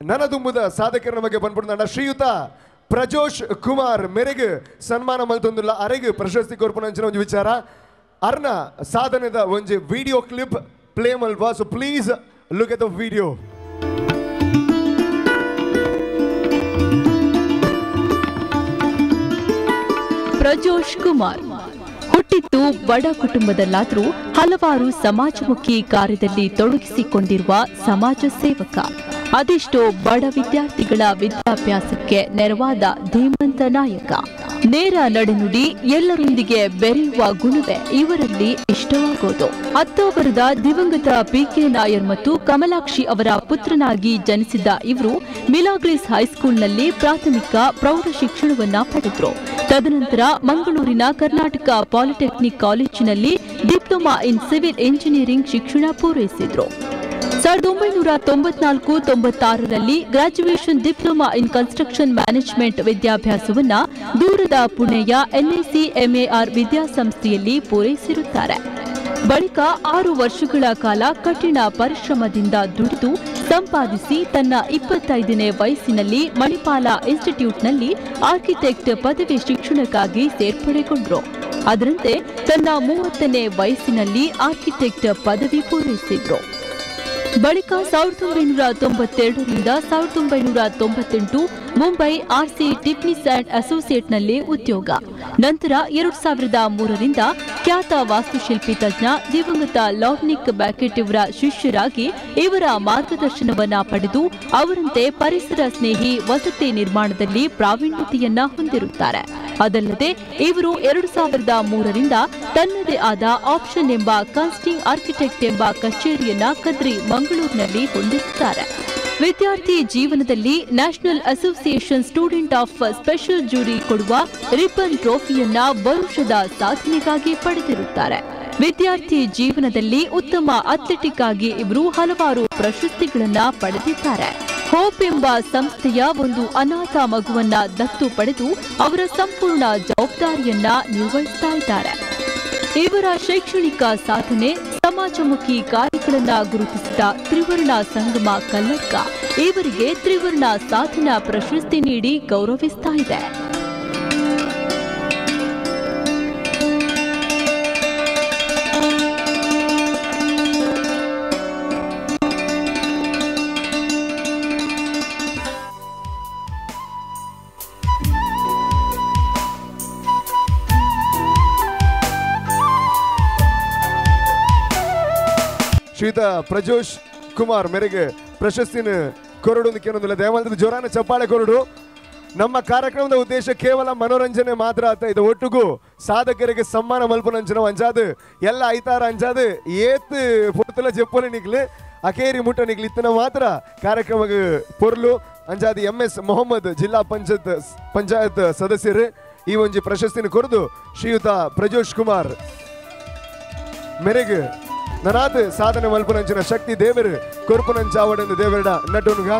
ನನದುಂಬುದ ಸಾಧಕರ ಬಗ್ಗೆ ಪನ್ಪುಂಡ ಶ್ರೀಯುತ ಪ್ರಜೋಶ್ ಕುಮಾರ್ ಮೇರೆಗೆ ಸನ್ಮಾನ ಮಲ್ತೊಂದುಲ್ಲ ಅರೆಗ್ ಪ್ರಶಸ್ತಿ ಕೊರ್ಪುನಂಚಿನ ಒಂಜಿ ವಿಚಾರ ಅರ್ನ ಸಾಧನೆದ ಒಂಜಿ ವಿಡಿಯೋ ಕ್ಲಿಪ್ ಪ್ಲೇ ಮಲ್ಪ. So please look at the video. Prajosh Kumar ಹುಟ್ಟಿದ್ದು ಬಡ ಕುಟುಂಬದಲ್ಲಾದರೂ ಹಲವಾರು ಸಮಾಜಮುಖಿ ಕಾರ್ಯದಲ್ಲಿ ತೊಡಗಿಸಿಕೊಂಡಿರುವ ಸಮಾಜ ಸೇವಕ. ಅದೆಷ್ಟೋ ಬಡ ವಿದ್ಯಾರ್ಥಿಗಳ ವಿದ್ಯಾಭ್ಯಾಸಕ್ಕೆ ನೆರವಾದ ಧೀಮಂತ ನಾಯಕ. ನೇರ ನಡೆನುಡಿ, ಎಲ್ಲರೊಂದಿಗೆ ಬೆರೆಯುವ ಗುಣವೇ ಇವರಲ್ಲಿ ಇಷ್ಟವಾಗೋದು. ಅಕ್ಟೋಬರದ ದಿವಂಗತ ಪಿಕೆ ನಾಯರ್ ಮತ್ತು ಕಮಲಾಕ್ಷಿ ಅವರ ಪುತ್ರನಾಗಿ ಜನಿಸಿದ ಇವರು ಮಿಲಾಗ್ರಿಸ್ ಹೈಸ್ಕೂಲ್ನಲ್ಲಿ ಪ್ರಾಥಮಿಕ ಪ್ರೌಢ ಶಿಕ್ಷಣವನ್ನ ಪಡೆದರು. ತದನಂತರ ಮಂಗಳೂರಿನ ಕರ್ನಾಟಕ ಪಾಲಿಟೆಕ್ನಿಕ್ ಕಾಲೇಜಿನಲ್ಲಿ ಡಿಪ್ಲೊಮಾ ಇನ್ ಸಿವಿಲ್ ಇಂಜಿನಿಯರಿಂಗ್ ಶಿಕ್ಷಣ ಪೂರೈಸಿದರು. 1994-96ರಲ್ಲಿ graduation diploma in construction management ವಿದ್ಯಾಭ್ಯಾಸವನ್ನು ದೂರದ ಪುಣೆಯ ಎನ್ಐಸಿಎಂಎಆರ್ ವಿದ್ಯಾಸಂಸ್ಥೆಯಲ್ಲಿ ಪೂರೈಸಿರುತ್ತಾರೆ. ಬಳಿಕ 6 ವರ್ಷಗಳ ಕಾಲ ಕಠಿಣ ಪರಿಶ್ರಮದಿಂದ ದುಡಿದು ಸಂಪಾದಿಸಿ ತನ್ನ 25ನೇ ವಯಸ್ಸಿನಲ್ಲಿ ಮಣಿಪಾಲ ಇನ್ಸ್ಟಿಟ್ಯೂಟ್ನಲ್ಲಿ ಆರ್ಕಿಟೆಕ್ಟ್ ಪದವಿ ಶಿಕ್ಷಣಕ್ಕಾಗಿ ಸೇರ್ಪಡೆಗೊಂಡರು. ಅದರಂತೆ ತನ್ನ 30ನೇ ವಯಸ್ಸಿನಲ್ಲಿ ಆರ್ಕಿಟೆಕ್ಟ್ ಪದವಿ ಪೂರೈಸಿದರು. ಬಳಿಕ 1992ರಿಂದ 1998 ಮುಂಬೈ ಆರ್ಸಿ ಟಿಪ್ನಿಸ್ ಅಂಡ್ ಅಸೋಸಿಯೇಟ್ನಲ್ಲಿ ಉದ್ಯೋಗ. ನಂತರ 2003ರಿಂದ ಖ್ಯಾತ ವಾಸ್ತುಶಿಲ್ಪಿ ತಜ್ಞ ದಿವಂಗತ ಲಾವ್ನಿಕ್ ಬ್ಯಾಕೆಟ್ ಇವರ ಶಿಷ್ಯರಾಗಿ ಇವರ ಮಾರ್ಗದರ್ಶನವನ್ನು ಪಡೆದು ಅವರಂತೆ ಪರಿಸರ ಸ್ನೇಹಿ ವಸತಿ ನಿರ್ಮಾಣದಲ್ಲಿ ಪ್ರಾವೀಣ್ಯತೆಯನ್ನ ಹೊಂದಿರುತ್ತಾರೆ. ಅದಲ್ಲದೆ ಇವರು 2003ರಿಂದ ತನ್ನದೇ ಆದ ಆಪ್ಷನ್ ಎಂಬ ಕಾಸ್ಟಿಂಗ್ ಆರ್ಕಿಟೆಕ್ಟ್ ಎಂಬ ಕಚೇರಿಯನ್ನ ಕದ್ರಿ ಮಂಗಳೂರಿನಲ್ಲಿ ಹೊಂದಿರುತ್ತಾರೆ. ವಿದ್ಯಾರ್ಥಿ ಜೀವನದಲ್ಲಿ national association student of special jury ಕೊಡುವ ರಿಬ್ಬನ್ ಟ್ರೋಫಿಯನ್ನ ವರುಷದ ಸಾಧನೆಗಾಗಿ ಪಡೆದಿರುತ್ತಾರೆ. ವಿದ್ಯಾರ್ಥಿ ಜೀವನದಲ್ಲಿ ಉತ್ತಮ ಅಥ್ಲೆಟಿಕ್ ಆಗಿ ಇವರು ಹಲವಾರು ಪ್ರಶಸ್ತಿಗಳನ್ನ ಪಡೆದಿದ್ದಾರೆ. ಹೋಪ್ ಎಂಬ ಸಂಸ್ಥೆಯ ಒಂದು ಅನಾಥ ಮಗುವನ್ನ ದತ್ತು ಪಡೆದು ಅವರ ಸಂಪೂರ್ಣ ಜವಾಬ್ದಾರಿಯನ್ನ ನಿರ್ವಹಿಸ್ತಾ ಇದ್ದಾರೆ. ಇವರ ಶೈಕ್ಷಣಿಕ ಸಾಧನೆ, ಸಮಾಜಮುಖಿ ಕಾರ್ಯಗಳನ್ನು ಗುರುತಿಸಿದ ತ್ರಿವರ್ಣ ಸಂಗಮ ಕಲ್ಲಡ್ಕ ಇವರಿಗೆ ತ್ರಿವರ್ಣ ಸಾಧನಾ ಪ್ರಶಸ್ತಿ ನೀಡಿ ಗೌರವಿಸ್ತಾ ಇದೆ. ಶ್ರೀಯುತ ಪ್ರಜೋಶ್ ಕುಮಾರ್ ಮೇರೆಗೆ ಪ್ರಶಸ್ತಿನ ಕೊರಡು ಕೇಳೋದಿಲ್ಲ. ದಯಮಾಡಿ ಜೋರಾನ ಚಪ್ಪಾಳೆ ಕೊರಡು. ನಮ್ಮ ಕಾರ್ಯಕ್ರಮದ ಉದ್ದೇಶ ಕೇವಲ ಮನೋರಂಜನೆ ಮಾತ್ರ ಆತ, ಇದು ಒಟ್ಟಿಗೂ ಸಾಧಕರಿಗೆ ಸಮ್ಮಾನ ಮಲ್ಪುನಂಚಿನ ಅಂಜಾದು ಎಲ್ಲ ಐತಾರ ಅಂಜಾದು ಏತ್ ಪೊರ್ತುಲ ಜೆಪ್ಪೊಲಿ ನಿಕ್ಲು ಅಕೇರಿ ಮುಟ್ಟ ನಿಕ್ಲು ಇತ್ತನ ಮಾತ್ರ ಕಾರ್ಯಕ್ರಮಕ್ಕೆ ಪೊರ್ಲು ಅಂಜಾದು ಎಂ ಎಸ್ ಮೊಹಮ್ಮದ್ ಜಿಲ್ಲಾ ಪಂಚಾಯತ್ ಸದಸ್ಯರು ಈ ಒಂಜಿ ಪ್ರಶಸ್ತಿನ ಕೊರದು ಶ್ರೀಯುತ ಪ್ರಜೋಶ್ ಕುಮಾರ್ ಮೇರೆಗೆ ನನಾದ್ ಸಾಧನೆ ಮಲ್ಪುನಂಚಿನ ಶಕ್ತಿ ದೇವರು ಕೊರ್ಪುನಂಚಾವಡೆಂದು ದೇವರಡ ನಟುನುಗ.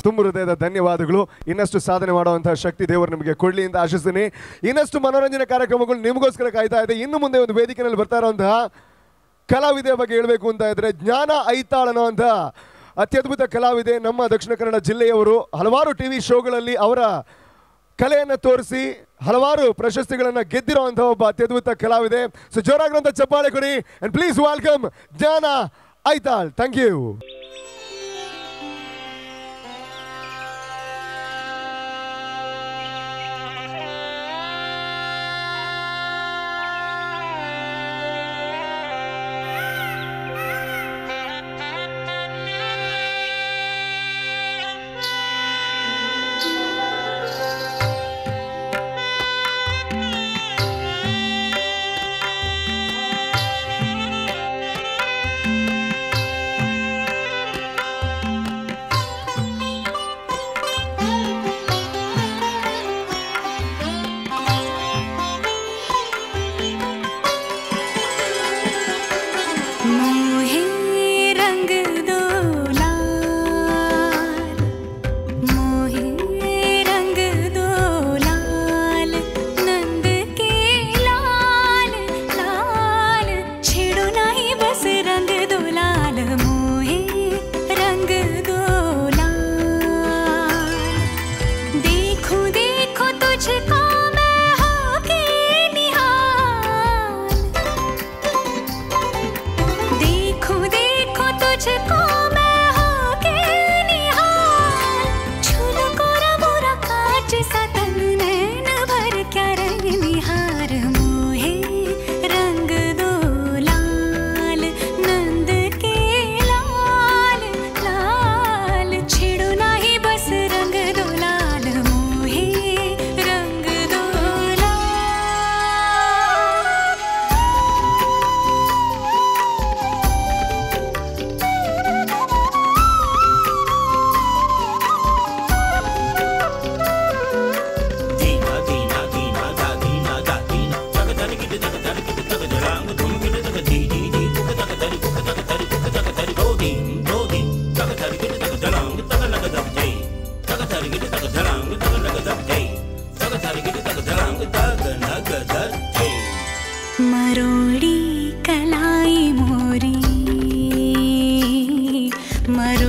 ತುಂಬ ಹೃದಯದ ಧನ್ಯವಾದಗಳು. ಇನ್ನಷ್ಟು ಸಾಧನೆ ಮಾಡುವಂತಹ ಶಕ್ತಿ ದೇವರು ನಿಮಗೆ ಕೊಡ್ಲಿ ಅಂತ ಆಶಿಸ್ತೀನಿ. ಇನ್ನಷ್ಟು ಮನೋರಂಜನೆ ಕಾರ್ಯಕ್ರಮಗಳು ನಿಮಗೋಸ್ಕರ ಕಾಯ್ತಾ ಇದೆ. ಇನ್ನು ಮುಂದೆ ಒಂದು ವೇದಿಕೆಯಲ್ಲಿ ಬರ್ತಾ ಇರುವಂತಹ ಕಲಾವಿದೆಯ ಬಗ್ಗೆ ಹೇಳಬೇಕು ಅಂತ ಇದ್ರೆ ಜ್ಞಾನ ಐತಾಳ್ ಅನ್ನುವಂಥ ಅತ್ಯದ್ಭುತ ಕಲಾವಿದೆ ನಮ್ಮ ದಕ್ಷಿಣ ಕನ್ನಡ ಜಿಲ್ಲೆಯವರು. ಹಲವಾರು ಟಿ ವಿ ಶೋಗಳಲ್ಲಿ ಅವರ ಕಲೆಯನ್ನು ತೋರಿಸಿ ಹಲವಾರು ಪ್ರಶಸ್ತಿಗಳನ್ನು ಗೆದ್ದಿರುವಂತಹ ಒಬ್ಬ ಅತ್ಯದ್ಭುತ ಕಲಾವಿದೆ. ಸೊ ಜೋರಾಗಿರುವಂಥ ಚಪ್ಪಾಳೆ ಕೊಡಿ and please welcome Jnana Aithal. Thank you.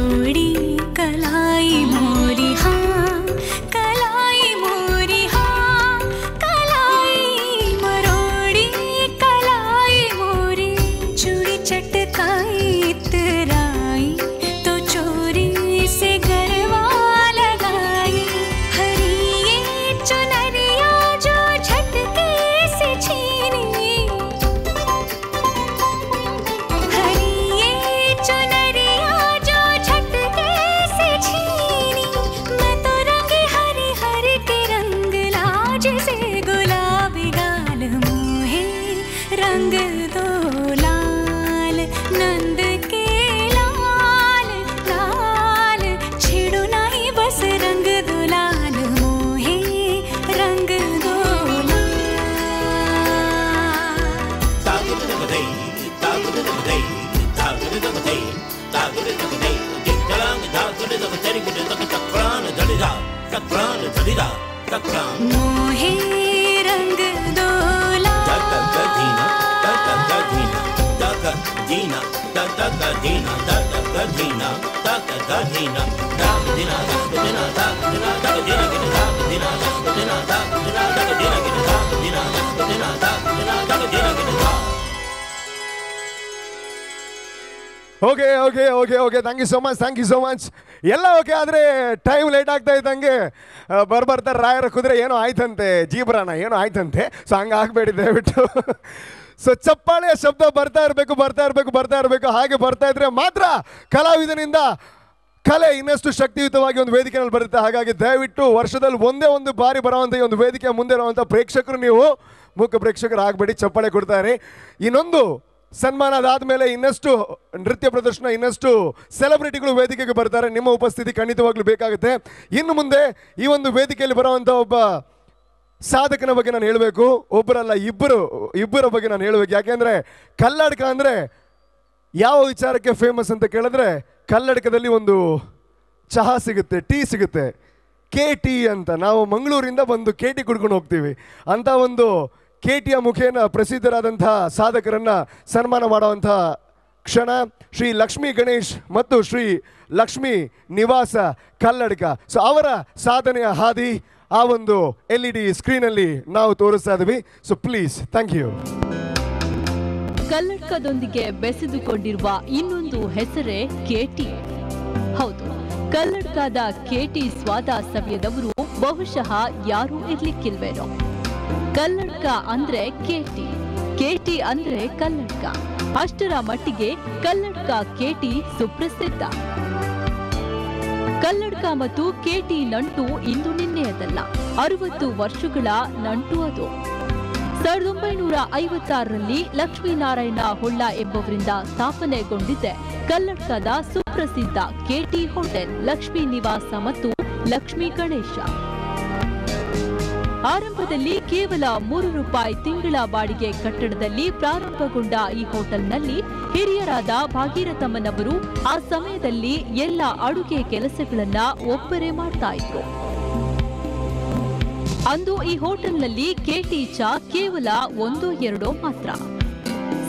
मरोड़ी कलाई मोरी हाँ, कलाई मोरी हाँ, कलाई मरोड़ी कलाई मोरी। चूड़ी चटकाई इतराई तो चोरी से गरवा लगाई। हरी ये चुनरिया जो झटके से छीनी, हरी ये चुनरिया जो झटके से छीनी। मैं तो रंग हरी हर के रंग लाज से गुलाबी गाल मोहे रंग दो लाल नंद के लाल लाल। छेड़ो नहीं बस रंग दो लाल मोहे रंग दो लाल। मोहे रंग दो लाल। Okay okay okay okay, thank you so much, thank you so much. ಎಲ್ಲ ಓಕೆ, ಆದರೆ ಟೈಮ್ ಲೇಟ್ ಆಗ್ತಾ ಇದ್ದಂಗೆ ಬರ್ಬರ್ತಾ ರಾಯರ ಕುದುರೆ ಏನೋ ಆಯ್ತಂತೆ, ಜೀಬ್ರಾನ ಏನೋ ಆಯ್ತಂತೆ. ಸೊ ಹಂಗೆ ಆಗಬೇಡಿ ದಯವಿಟ್ಟು. ಸೊ ಚಪ್ಪಾಳೆಯ ಶಬ್ದ ಬರ್ತಾ ಇರಬೇಕು, ಬರ್ತಾ ಇರಬೇಕು, ಬರ್ತಾ ಇರಬೇಕು. ಹಾಗೆ ಬರ್ತಾ ಇದ್ರೆ ಮಾತ್ರ ಕಲಾವಿದನಿಂದ ಕಲೆ ಇನ್ನಷ್ಟು ಶಕ್ತಿಯುತವಾಗಿ ಒಂದು ವೇದಿಕೆಯಲ್ಲಿ ಬರುತ್ತೆ. ಹಾಗಾಗಿ ದಯವಿಟ್ಟು ವರ್ಷದಲ್ಲಿ ಒಂದೇ ಒಂದು ಬಾರಿ ಬರುವಂಥ ಈ ಒಂದು ವೇದಿಕೆಯ ಮುಂದೆ ಇರುವಂಥ ಪ್ರೇಕ್ಷಕರು, ನೀವು ಮೂಕ ಪ್ರೇಕ್ಷಕರು ಆಗಬೇಡಿ, ಚಪ್ಪಾಳೆ ಕೊಡ್ತಾರೆ. ಇನ್ನೊಂದು ಸನ್ಮಾನ ಅದಾದಮೇಲೆ ಇನ್ನಷ್ಟು ನೃತ್ಯ ಪ್ರದರ್ಶನ, ಇನ್ನಷ್ಟು ಸೆಲೆಬ್ರಿಟಿಗಳು ವೇದಿಕೆಗೆ ಬರ್ತಾರೆ. ನಿಮ್ಮ ಉಪಸ್ಥಿತಿ ಖಂಡಿತವಾಗ್ಲೂ ಬೇಕಾಗುತ್ತೆ. ಇನ್ನು ಮುಂದೆ ಈ ಒಂದು ವೇದಿಕೆಯಲ್ಲಿ ಬರುವಂಥ ಒಬ್ಬ ಸಾಧಕನ ಬಗ್ಗೆ ನಾನು ಹೇಳಬೇಕು. ಒಬ್ಬರಲ್ಲ, ಇಬ್ಬರ ಬಗ್ಗೆ ನಾನು ಹೇಳಬೇಕು. ಯಾಕೆಂದರೆ ಕಲ್ಲಡ್ಕ ಅಂದರೆ ಯಾವ ವಿಚಾರಕ್ಕೆ ಫೇಮಸ್ ಅಂತ ಕೇಳಿದ್ರೆ, ಕಲ್ಲಡ್ಕದಲ್ಲಿ ಒಂದು ಚಹಾ ಸಿಗುತ್ತೆ, ಟೀ ಸಿಗುತ್ತೆ, ಕೆ ಟಿ ಅಂತ. ನಾವು ಮಂಗಳೂರಿಂದ ಬಂದು ಕೆ ಟಿ ಕುಡ್ಕೊಂಡು ಹೋಗ್ತೀವಿ. ಅಂಥ ಒಂದು ಕೆ ಟಿಯ ಮುಖೇನ ಪ್ರಸಿದ್ಧರಾದಂಥ ಸಾಧಕರನ್ನು ಸನ್ಮಾನ ಮಾಡುವಂಥ ಕ್ಷಣ ಶ್ರೀ ಲಕ್ಷ್ಮೀ ಗಣೇಶ್ ಮತ್ತು ಶ್ರೀ ಲಕ್ಷ್ಮೀ ನಿವಾಸ ಕಲ್ಲಡ್ಕ. ಸೊ ಅವರ ಸಾಧನೆಯ ಹಾದಿ ಆ ಒಂದು LED ಸ್ಕ್ರೀನಲ್ಲಿ ನಾವು ತೋರಿಸ್ತಾ ಇದ್ದೀವಿ. So please, thank you. ಕಲ್ಲಡ್ಕದೊಂದಿಗೆ ಬೆಸೆದುಕೊಂಡಿರುವ ಇನ್ನೊಂದು ಹೆಸರೇ ಕೆಟಿ. ಹೌದು, ಕಲ್ಲಡ್ಕದ ಕೆಟಿ ಸ್ವಾದ ಸವಿಯದವರು ಬಹುಶಃ ಯಾರೂ ಇರ್ಲಿಕ್ಕಿಲ್ವೇನೋ. ಕಲ್ಲಡ್ಕ ಅಂದ್ರೆ ಕೆಟಿ, ಕೆಟಿ ಅಂದ್ರೆ ಕಲ್ಲಡ್ಕ. ಅಷ್ಟರ ಮಟ್ಟಿಗೆ ಕಲ್ಲಡ್ಕ ಕೆಟಿ ಸುಪ್ರಸಿದ್ಧ. ಕಲ್ಲಡ್ಕ ಮತ್ತು ಕೆಟಿ ನಂಟು ಇಂದು ನಿನ್ನೆಯದಲ್ಲ, 60 ವರ್ಷಗಳ ನಂಟು ಅದು. 1956ರಲ್ಲಿ ಲಕ್ಷ್ಮೀನಾರಾಯಣ ಹೊಳ್ಳ ಎಂಬುವರಿಂದ ಸ್ಥಾಪನೆಗೊಂಡಿದ್ದೆ ಕಲ್ಲಡ್ಕದ ಸುಪ್ರಸಿದ್ಧ ಕೆಟಿ ಹೋಟೆಲ್ ಲಕ್ಷ್ಮೀ ನಿವಾಸ ಮತ್ತು ಲಕ್ಷ್ಮೀ ಗಣೇಶ. ಆರಂಭದಲ್ಲಿ ಕೇವಲ 3 ರೂಪಾಯಿ ತಿಂಗಳ ಬಾಡಿಗೆ ಕಟ್ಟಡದಲ್ಲಿ ಪ್ರಾರಂಭಗೊಂಡ ಈ ಹೋಟೆಲ್ನಲ್ಲಿ ಹಿರಿಯರಾದ ಭಾಗೀರಥಮ್ಮನವರು ಆ ಸಮಯದಲ್ಲಿ ಎಲ್ಲ ಅಡುಗೆ ಕೆಲಸಗಳನ್ನ ಒಬ್ಬರೇ ಮಾಡ್ತಾ ಇದ್ರು. ಅಂದು ಈ ಹೋಟೆಲ್ನಲ್ಲಿ ಕೆಟಿ ಚಾ ಕೇವಲ 1-2 ಮಾತ್ರ.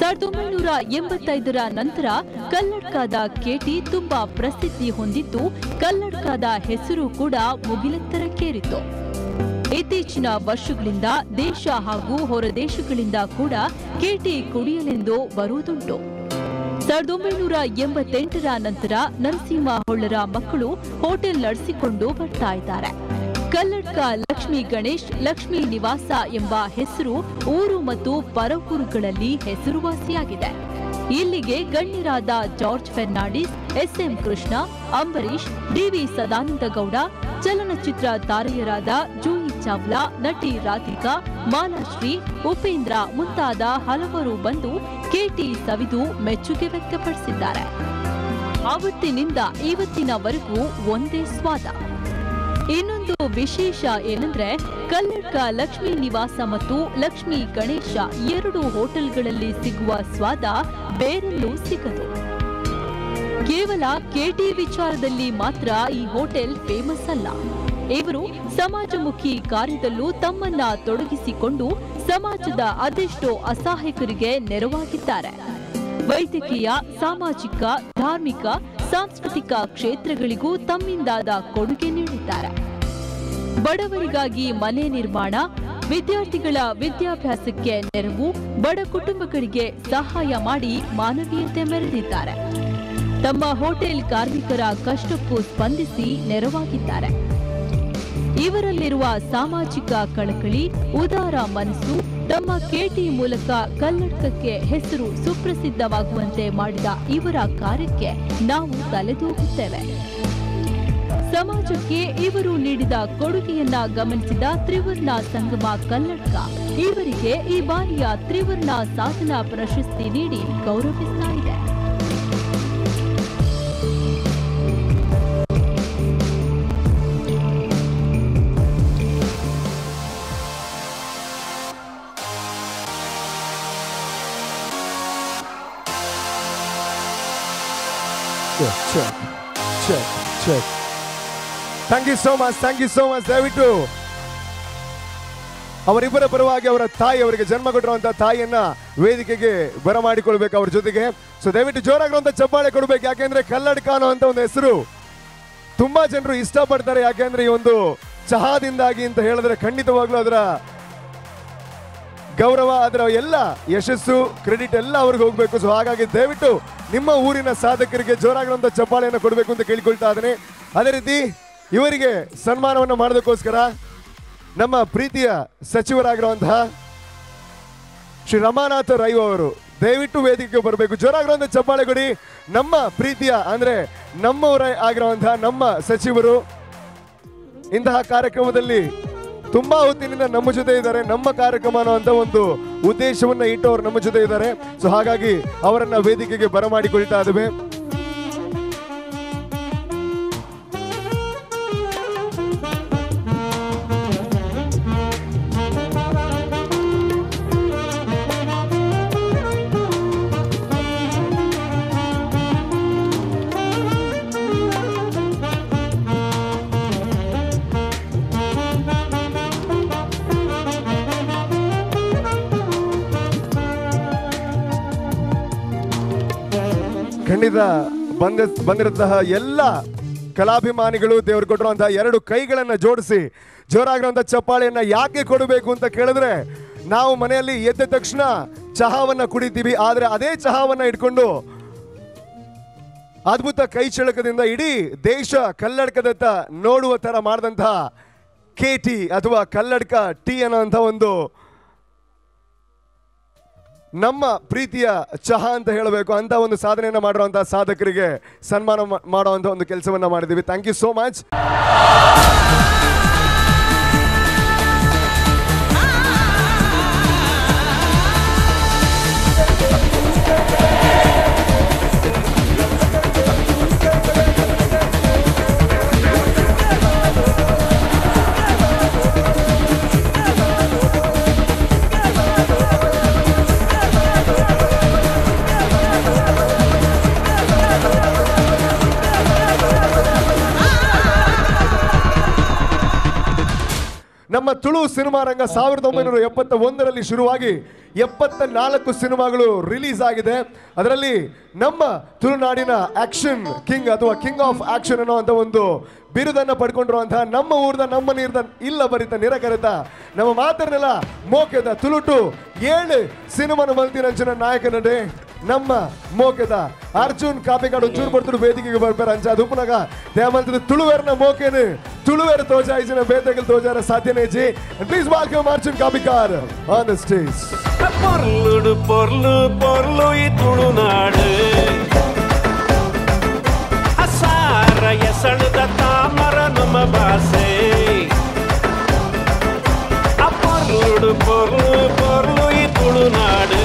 1985ರ ನಂತರ ಕಲ್ಲಡ್ಕದ ಕೆಟಿ ತುಂಬಾ ಪ್ರಸಿದ್ಧಿ ಹೊಂದಿದ್ದು, ಕಲ್ಲಡ್ಕದ ಹೆಸರು ಕೂಡ ಮುಗಿಲೆತ್ತರಕ್ಕೇರಿತು. ಇತ್ತೀಚಿನ ವರ್ಷಗಳಿಂದ ದೇಶ ಹಾಗೂ ಹೊರದೇಶಗಳಿಂದ ಕೂಡ ಕೆಟಿ ಕುಡಿಯಲೆಂದು ಬರುವುದುಂಟು. 1988ರ ನಂತರ ನರಸಿಂಹ ಹೊಳ್ಳರ ಮಕ್ಕಳು ಹೋಟೆಲ್ ನಡೆಸಿಕೊಂಡು ಬರ್ತಾ ಇದ್ದಾರೆ. ಕಲ್ಲಡ್ಕ ಲಕ್ಷ್ಮೀ ಗಣೇಶ್, ಲಕ್ಷ್ಮೀ ನಿವಾಸ ಎಂಬ ಹೆಸರು ಊರು ಮತ್ತು ಪರವೂರುಗಳಲ್ಲಿ ಹೆಸರುವಾಸಿಯಾಗಿದೆ. ಇಲ್ಲಿಗೆ ಗಣ್ಯರಾದ George Fernandes, SM Krishna, Ambareesh, DV Sadananda Gowda, ಚಲನಚಿತ್ರ ತಾರೆಯರಾದ ಜೂಹಿ ಚಾವ್ಲಾ, ನಟಿ ರಾಧಿಕಾ, ಮಾಲಾಶ್ರೀ, ಉಪೇಂದ್ರ ಮುಂತಾದ ಹಲವರು ಬಂದು ಕೆಟಿ ಸವಿದು ಮೆಚ್ಚುಗೆ ವ್ಯಕ್ತಪಡಿಸಿದ್ದಾರೆ. ಆವತ್ತಿನಿಂದ ಇವತ್ತಿನವರೆಗೂ ಒಂದೇ ಸ್ವಾದ. ಇನ್ನೊಂದು ವಿಶೇಷ ಏನಂದ್ರೆ, ಕಲ್ಲಡ್ಕ ಲಕ್ಷ್ಮೀ ನಿವಾಸ ಮತ್ತು ಲಕ್ಷ್ಮೀ ಗಣೇಶ ಎರಡು ಹೋಟೆಲ್ಗಳಲ್ಲಿ ಸಿಗುವ ಸ್ವಾದ ಬೇರೆಲ್ಲೂ ಸಿಗದು. ಕೇವಲ ಕೆಟಿ ವಿಚಾರದಲ್ಲಿ ಮಾತ್ರ ಈ ಹೋಟೆಲ್ ಫೇಮಸ್ ಅಲ್ಲ. ಇವರು ಸಮಾಜಮುಖಿ ಕಾರ್ಯದಲ್ಲೂ ತಮ್ಮನ್ನ ತೊಡಗಿಸಿಕೊಂಡು ಸಮಾಜದ ಅದೆಷ್ಟೋ ಅಸಹಾಯಕರಿಗೆ ನೆರವಾಗಿದ್ದಾರೆ. ವೈದ್ಯಕೀಯ, ಸಾಮಾಜಿಕ, ಧಾರ್ಮಿಕ, ಸಾಂಸ್ಕೃತಿಕ ಕ್ಷೇತ್ರಗಳಿಗೂ ತಮ್ಮಿಂದಾದ ಕೊಡುಗೆ ನೀಡಿದ್ದಾರೆ. ಬಡವರಿಗಾಗಿ ಮನೆ ನಿರ್ಮಾಣ, ವಿದ್ಯಾರ್ಥಿಗಳ ವಿದ್ಯಾಭ್ಯಾಸಕ್ಕೆ ನೆರವು, ಬಡ ಕುಟುಂಬಗಳಿಗೆ ಸಹಾಯ ಮಾಡಿ ಮಾನವೀಯತೆ ಮೆರೆದಿದ್ದಾರೆ. ತಮ್ಮ ಹೋಟೆಲ್ ಕಾರ್ಮಿಕರ ಕಷ್ಟಕ್ಕೂ ಸ್ಪಂದಿಸಿ ನೆರವಾಗಿದ್ದಾರೆ. ಇವರಲ್ಲಿರುವ ಸಾಮಾಜಿಕ ಕಳಕಳಿ, ಉದಾರ ಮನಸ್ಸು ತಮ್ಮ ಕೇಟಿ ಮೂಲಕ ಕಲ್ಲಡ್ಕಕ್ಕೆ ಹೆಸರು ಸುಪ್ರಸಿದ್ಧವಾಗುವಂತೆ ಮಾಡಿದ ಇವರ ಕಾರ್ಯಕ್ಕೆ ನಾವು ತಲೆದೂಗುತ್ತೇವೆ. ಸಮಾಜಕ್ಕೆ ಇವರು ನೀಡಿದ ಕೊಡುಗೆಯನ್ನ ಗಮನಿಸಿದ ತ್ರಿವರ್ಣ ಸಂಗಮ ಕಲ್ಲಡ್ಕ ಇವರಿಗೆ ಈ ಬಾರಿಯ ತ್ರಿವರ್ಣ ಸಾಧನಾ ಪ್ರಶಸ್ತಿ ನೀಡಿ ಗೌರವಿಸ್ತಾ ಇದೆ. Check, check, check. Thank you so much, thank you so much. ದಯವಿಟ್ಟು ಅವರಿಬ್ಬರ ಪರವಾಗಿ ಅವರ ತಾಯಿ, ಅವರಿಗೆ ಜನ್ಮ ಕೊಟ್ಟಿರುವಂತಹ ತಾಯಿಯನ್ನ ವೇದಿಕೆಗೆ ಬರಮಾಡಿಕೊಳ್ಬೇಕು ಅವ್ರ ಜೊತೆಗೆ. ಸೊ ದಯವಿಟ್ಟು ಜೋರಾಗಿರುವಂತಹ ಚಪ್ಪಾಳೆ ಕೊಡ್ಬೇಕು. ಯಾಕೆಂದ್ರೆ ಕಲ್ಲಡ್ಕ ಅನ್ನುವಂಥ ಒಂದು ಹೆಸರು ತುಂಬಾ ಜನರು ಇಷ್ಟಪಡ್ತಾರೆ. ಯಾಕೆಂದ್ರೆ ಈ ಒಂದು ಚಹಾದಿಂದಾಗಿ ಅಂತ ಹೇಳಿದ್ರೆ ಖಂಡಿತವಾಗ್ಲೂ ಅದರ ಗೌರವ, ಅದರ ಎಲ್ಲ ಯಶಸ್ಸು, ಕ್ರೆಡಿಟ್ ಎಲ್ಲ ಅವ್ರಿಗೆ ಹೋಗ್ಬೇಕು. ಸೊ ಹಾಗಾಗಿ ದಯವಿಟ್ಟು ನಿಮ್ಮ ಊರಿನ ಸಾಧಕರಿಗೆ ಜೋರಾಗಿರುವಂಥ ಚಪ್ಪಾಳೆಯನ್ನು ಕೊಡಬೇಕು ಅಂತ ಕೇಳಿಕೊಳ್ತಾ ಇದ್ದೇನೆ. ಅದೇ ರೀತಿ ಇವರಿಗೆ ಸನ್ಮಾನವನ್ನು ಮಾಡೋದಕ್ಕೋಸ್ಕರ ನಮ್ಮ ಪ್ರೀತಿಯ ಸಚಿವರಾಗಿರುವಂತಹ ಶ್ರೀ ರಮಾನಾಥ ರೈ ಅವರು ದಯವಿಟ್ಟು ವೇದಿಕೆಗೆ ಬರಬೇಕು. ಜೋರಾಗಿರುವಂಥ ಚಪ್ಪಾಳೆ ಕೊಡಿ. ನಮ್ಮ ಪ್ರೀತಿಯ, ಅಂದರೆ ನಮ್ಮವರ ಆಗಿರುವಂತಹ ನಮ್ಮ ಸಚಿವರು ಇಂತಹ ಕಾರ್ಯಕ್ರಮದಲ್ಲಿ ತುಂಬಾ ಹೊತ್ತಿನಿಂದ ನಮ್ಮ ಜೊತೆ ಇದ್ದಾರೆ. ನಮ್ಮ ಕಾರ್ಯಕ್ರಮ ಅನ್ನುವಂಥ ಒಂದು ಉದ್ದೇಶವನ್ನ ಇಟ್ಟು ಅವರು ನಮ್ಮ ಜೊತೆ ಇದ್ದಾರೆ. ಸೊ ಹಾಗಾಗಿ ಅವರನ್ನ ವೇದಿಕೆಗೆ ಬರಮಾಡಿಕೊಳ್ತಾ ಇದ್ದೇವೆ. ಖಂಡಿತ ಬಂದಿರಂತಹ ಎಲ್ಲ ಕಲಾಭಿಮಾನಿಗಳು ದೇವರು ಕೊಟ್ಟಿರುವಂತಹ ಎರಡು ಕೈಗಳನ್ನು ಜೋಡಿಸಿ ಜೋರಾಗಿರುವಂತಹ ಚಪ್ಪಾಳೆಯನ್ನ ಯಾಕೆ ಕೊಡಬೇಕು ಅಂತ ಕೇಳಿದ್ರೆ, ನಾವು ಮನೆಯಲ್ಲಿ ಎದ್ದ ತಕ್ಷಣ ಚಹಾವನ್ನ ಕುಡಿತೀವಿ. ಆದರೆ ಅದೇ ಚಹಾವನ್ನ ಇಟ್ಕೊಂಡು ಅದ್ಭುತ ಕೈ ಚಳಕದಿಂದ ಇಡೀ ದೇಶ ಕಲ್ಲಡ್ಕದತ್ತ ನೋಡುವ ತರ ಮಾಡಿದಂತಹ ಕೆ ಟಿ ಅಥವಾ ಕಲ್ಲಡ್ಕ ಟೀ ಅನ್ನುವಂಥ ಒಂದು ನಮ್ಮ ಪ್ರೀತಿಯ ಚಹಾ ಅಂತ ಹೇಳಬೇಕು. ಅಂತ ಒಂದು ಸಾಧನೆಯನ್ನು ಮಾಡಿರುವಂತಹ ಸಾಧಕರಿಗೆ ಸನ್ಮಾನ ಮಾಡುವಂಥ ಒಂದು ಕೆಲಸವನ್ನ ಮಾಡಿದ್ದೀವಿ. Thank you so much. ನಮ್ಮ ತುಳು ಸಿನಿಮಾ ರಂಗ 1971ರಲ್ಲಿ ಶುರುವಾಗಿ 74 ಸಿನಿಮಾಗಳು ರಿಲೀಸ್ ಆಗಿದೆ. ಅದರಲ್ಲಿ ನಮ್ಮ ತುಳುನಾಡಿನ ಆಕ್ಷನ್ ಕಿಂಗ್ ಅಥವಾ king of action ಅನ್ನುವಂಥ ಒಂದು ಬಿರುದನ್ನು ಪಡ್ಕೊಂಡಿರುವಂತಹ ನಮ್ಮ ಊರ್ದ ನಮ್ಮ ನೀರ್ದ ಇಲ್ಲ ಬರಿತ ನಿರಕರಿತ ನಮ್ಮ ಮಾತನ್ನೆಲ್ಲ ಮೋಕೆದ ತುಳುಟು 7 ಸಿನಿಮಾನ ಮಲ್ತಿರಂಚನ ನಾಯಕ ನಡೆ ನಮ್ಮ ಮೋಕೆದ ಅರ್ಜುನ್ ಕಾಪಿಕಾಡು ಚೂರು ಬರ್ತರು ವೇದಿಕೆಗೆ ಬರ್ತಾರೆ. ಅಂಚ ಅದು ಉಪನಾಗ ದೇಮಲ್ತದ ತುಳುವೇರ್ನ ಮೋಕೆನು ತುಳುವೇರ ತೋಜಾಯಿಸಿನ ಬೇತೆಗಳು ತೋಜಾರ ಸಾಧ್ಯನೇಜಿ. Please welcome Arjun Kapikad on the stage. ಪೊರ್ಲುಡು ಪೊರ್ಲು ಪೊರ್ಲು ಈ ತುಳುನಾಡು ಅಸಾರ ಎಸಣದ ತಾಮರ ನಮ್ಮ ಭಾಷೆ. ಪೊರ್ಲುಡು ಪೊರ್ಲು ಪೊರ್ಲು ಈ ತುಳುನಾಡು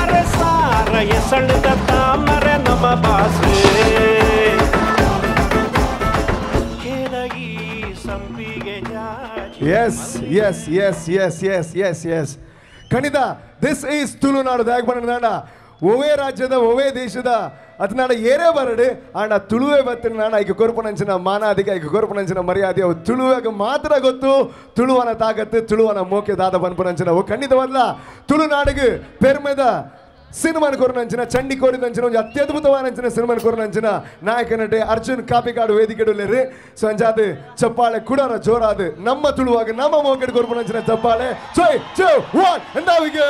ಅರಸಾರ ಎಸಣದ ತಾಮರ ನಮ್ಮ ಭಾಷೆ. ಕೇಳಗಿ ಸಂಪಿಗೆ Yes, yes, yes, yes, yes, yes, yes. ಖಂಡಿತ this is Tulunadu. ದಾಯಕ ಒವೇ ರಾಜ್ಯದ ಒವೇ ದೇಶದ ಅತನಾಡ ಏರೇ ಬರಡು ಆಂಡ ತುಳುವೆ ಬತ್ತಿನ ನಾಡ ಐಕ ಕೊರ್ಪುನಂಚಿನ ಮಾನಾದಿಗೆ ಐಕ ಕೊರ್ಪುನಂಚಿನ ಮರ್ಯಾದೆ ಅವು ತುಳುವೆಗೆ ಮಾತ್ರ ಗೊತ್ತು. ತುಳುವನ ತಾಕತ್ತು ತುಳುವನ ಮೋಕೆ ದಾದ ಪನ್ಪುನಂಚಿನ ಅವು ಖಂಡಿತವಲ್ಲ ತುಳುನಾಡಿಗೆ ಪೆರ್ಮೆದ ಸಿನಿಮಾನ ಕೊರನಂಚಿನ ಚಂಡಿ ಕೋರಿದಂಚಿನ ಒಂಜಿ ಅತ್ಯದ್ಭುತವಾದಂಚಿನ ಸಿನಿಮಾನ ಕೊರನಂಚಿನ ನಾಯಕ ನಟೆ ಅರ್ಜುನ್ ಕಾಪಿಕಾಡು ವೇದಿಕೆಡುಲ್ಲೇರು. ಸೊ ಅಂಚಾದ ಚಪ್ಪಾಳೆ ಕುಡಾರ ಜೋರಾದ ನಮ್ಮ ತುಳುವಾಗ ನಮ್ಮ ಮೋಕೆಡ್ ಕೊರ್ಪುನಂಚಿನ ಚಪ್ಪಾಳೆ. 3, 2, 1 and there we go.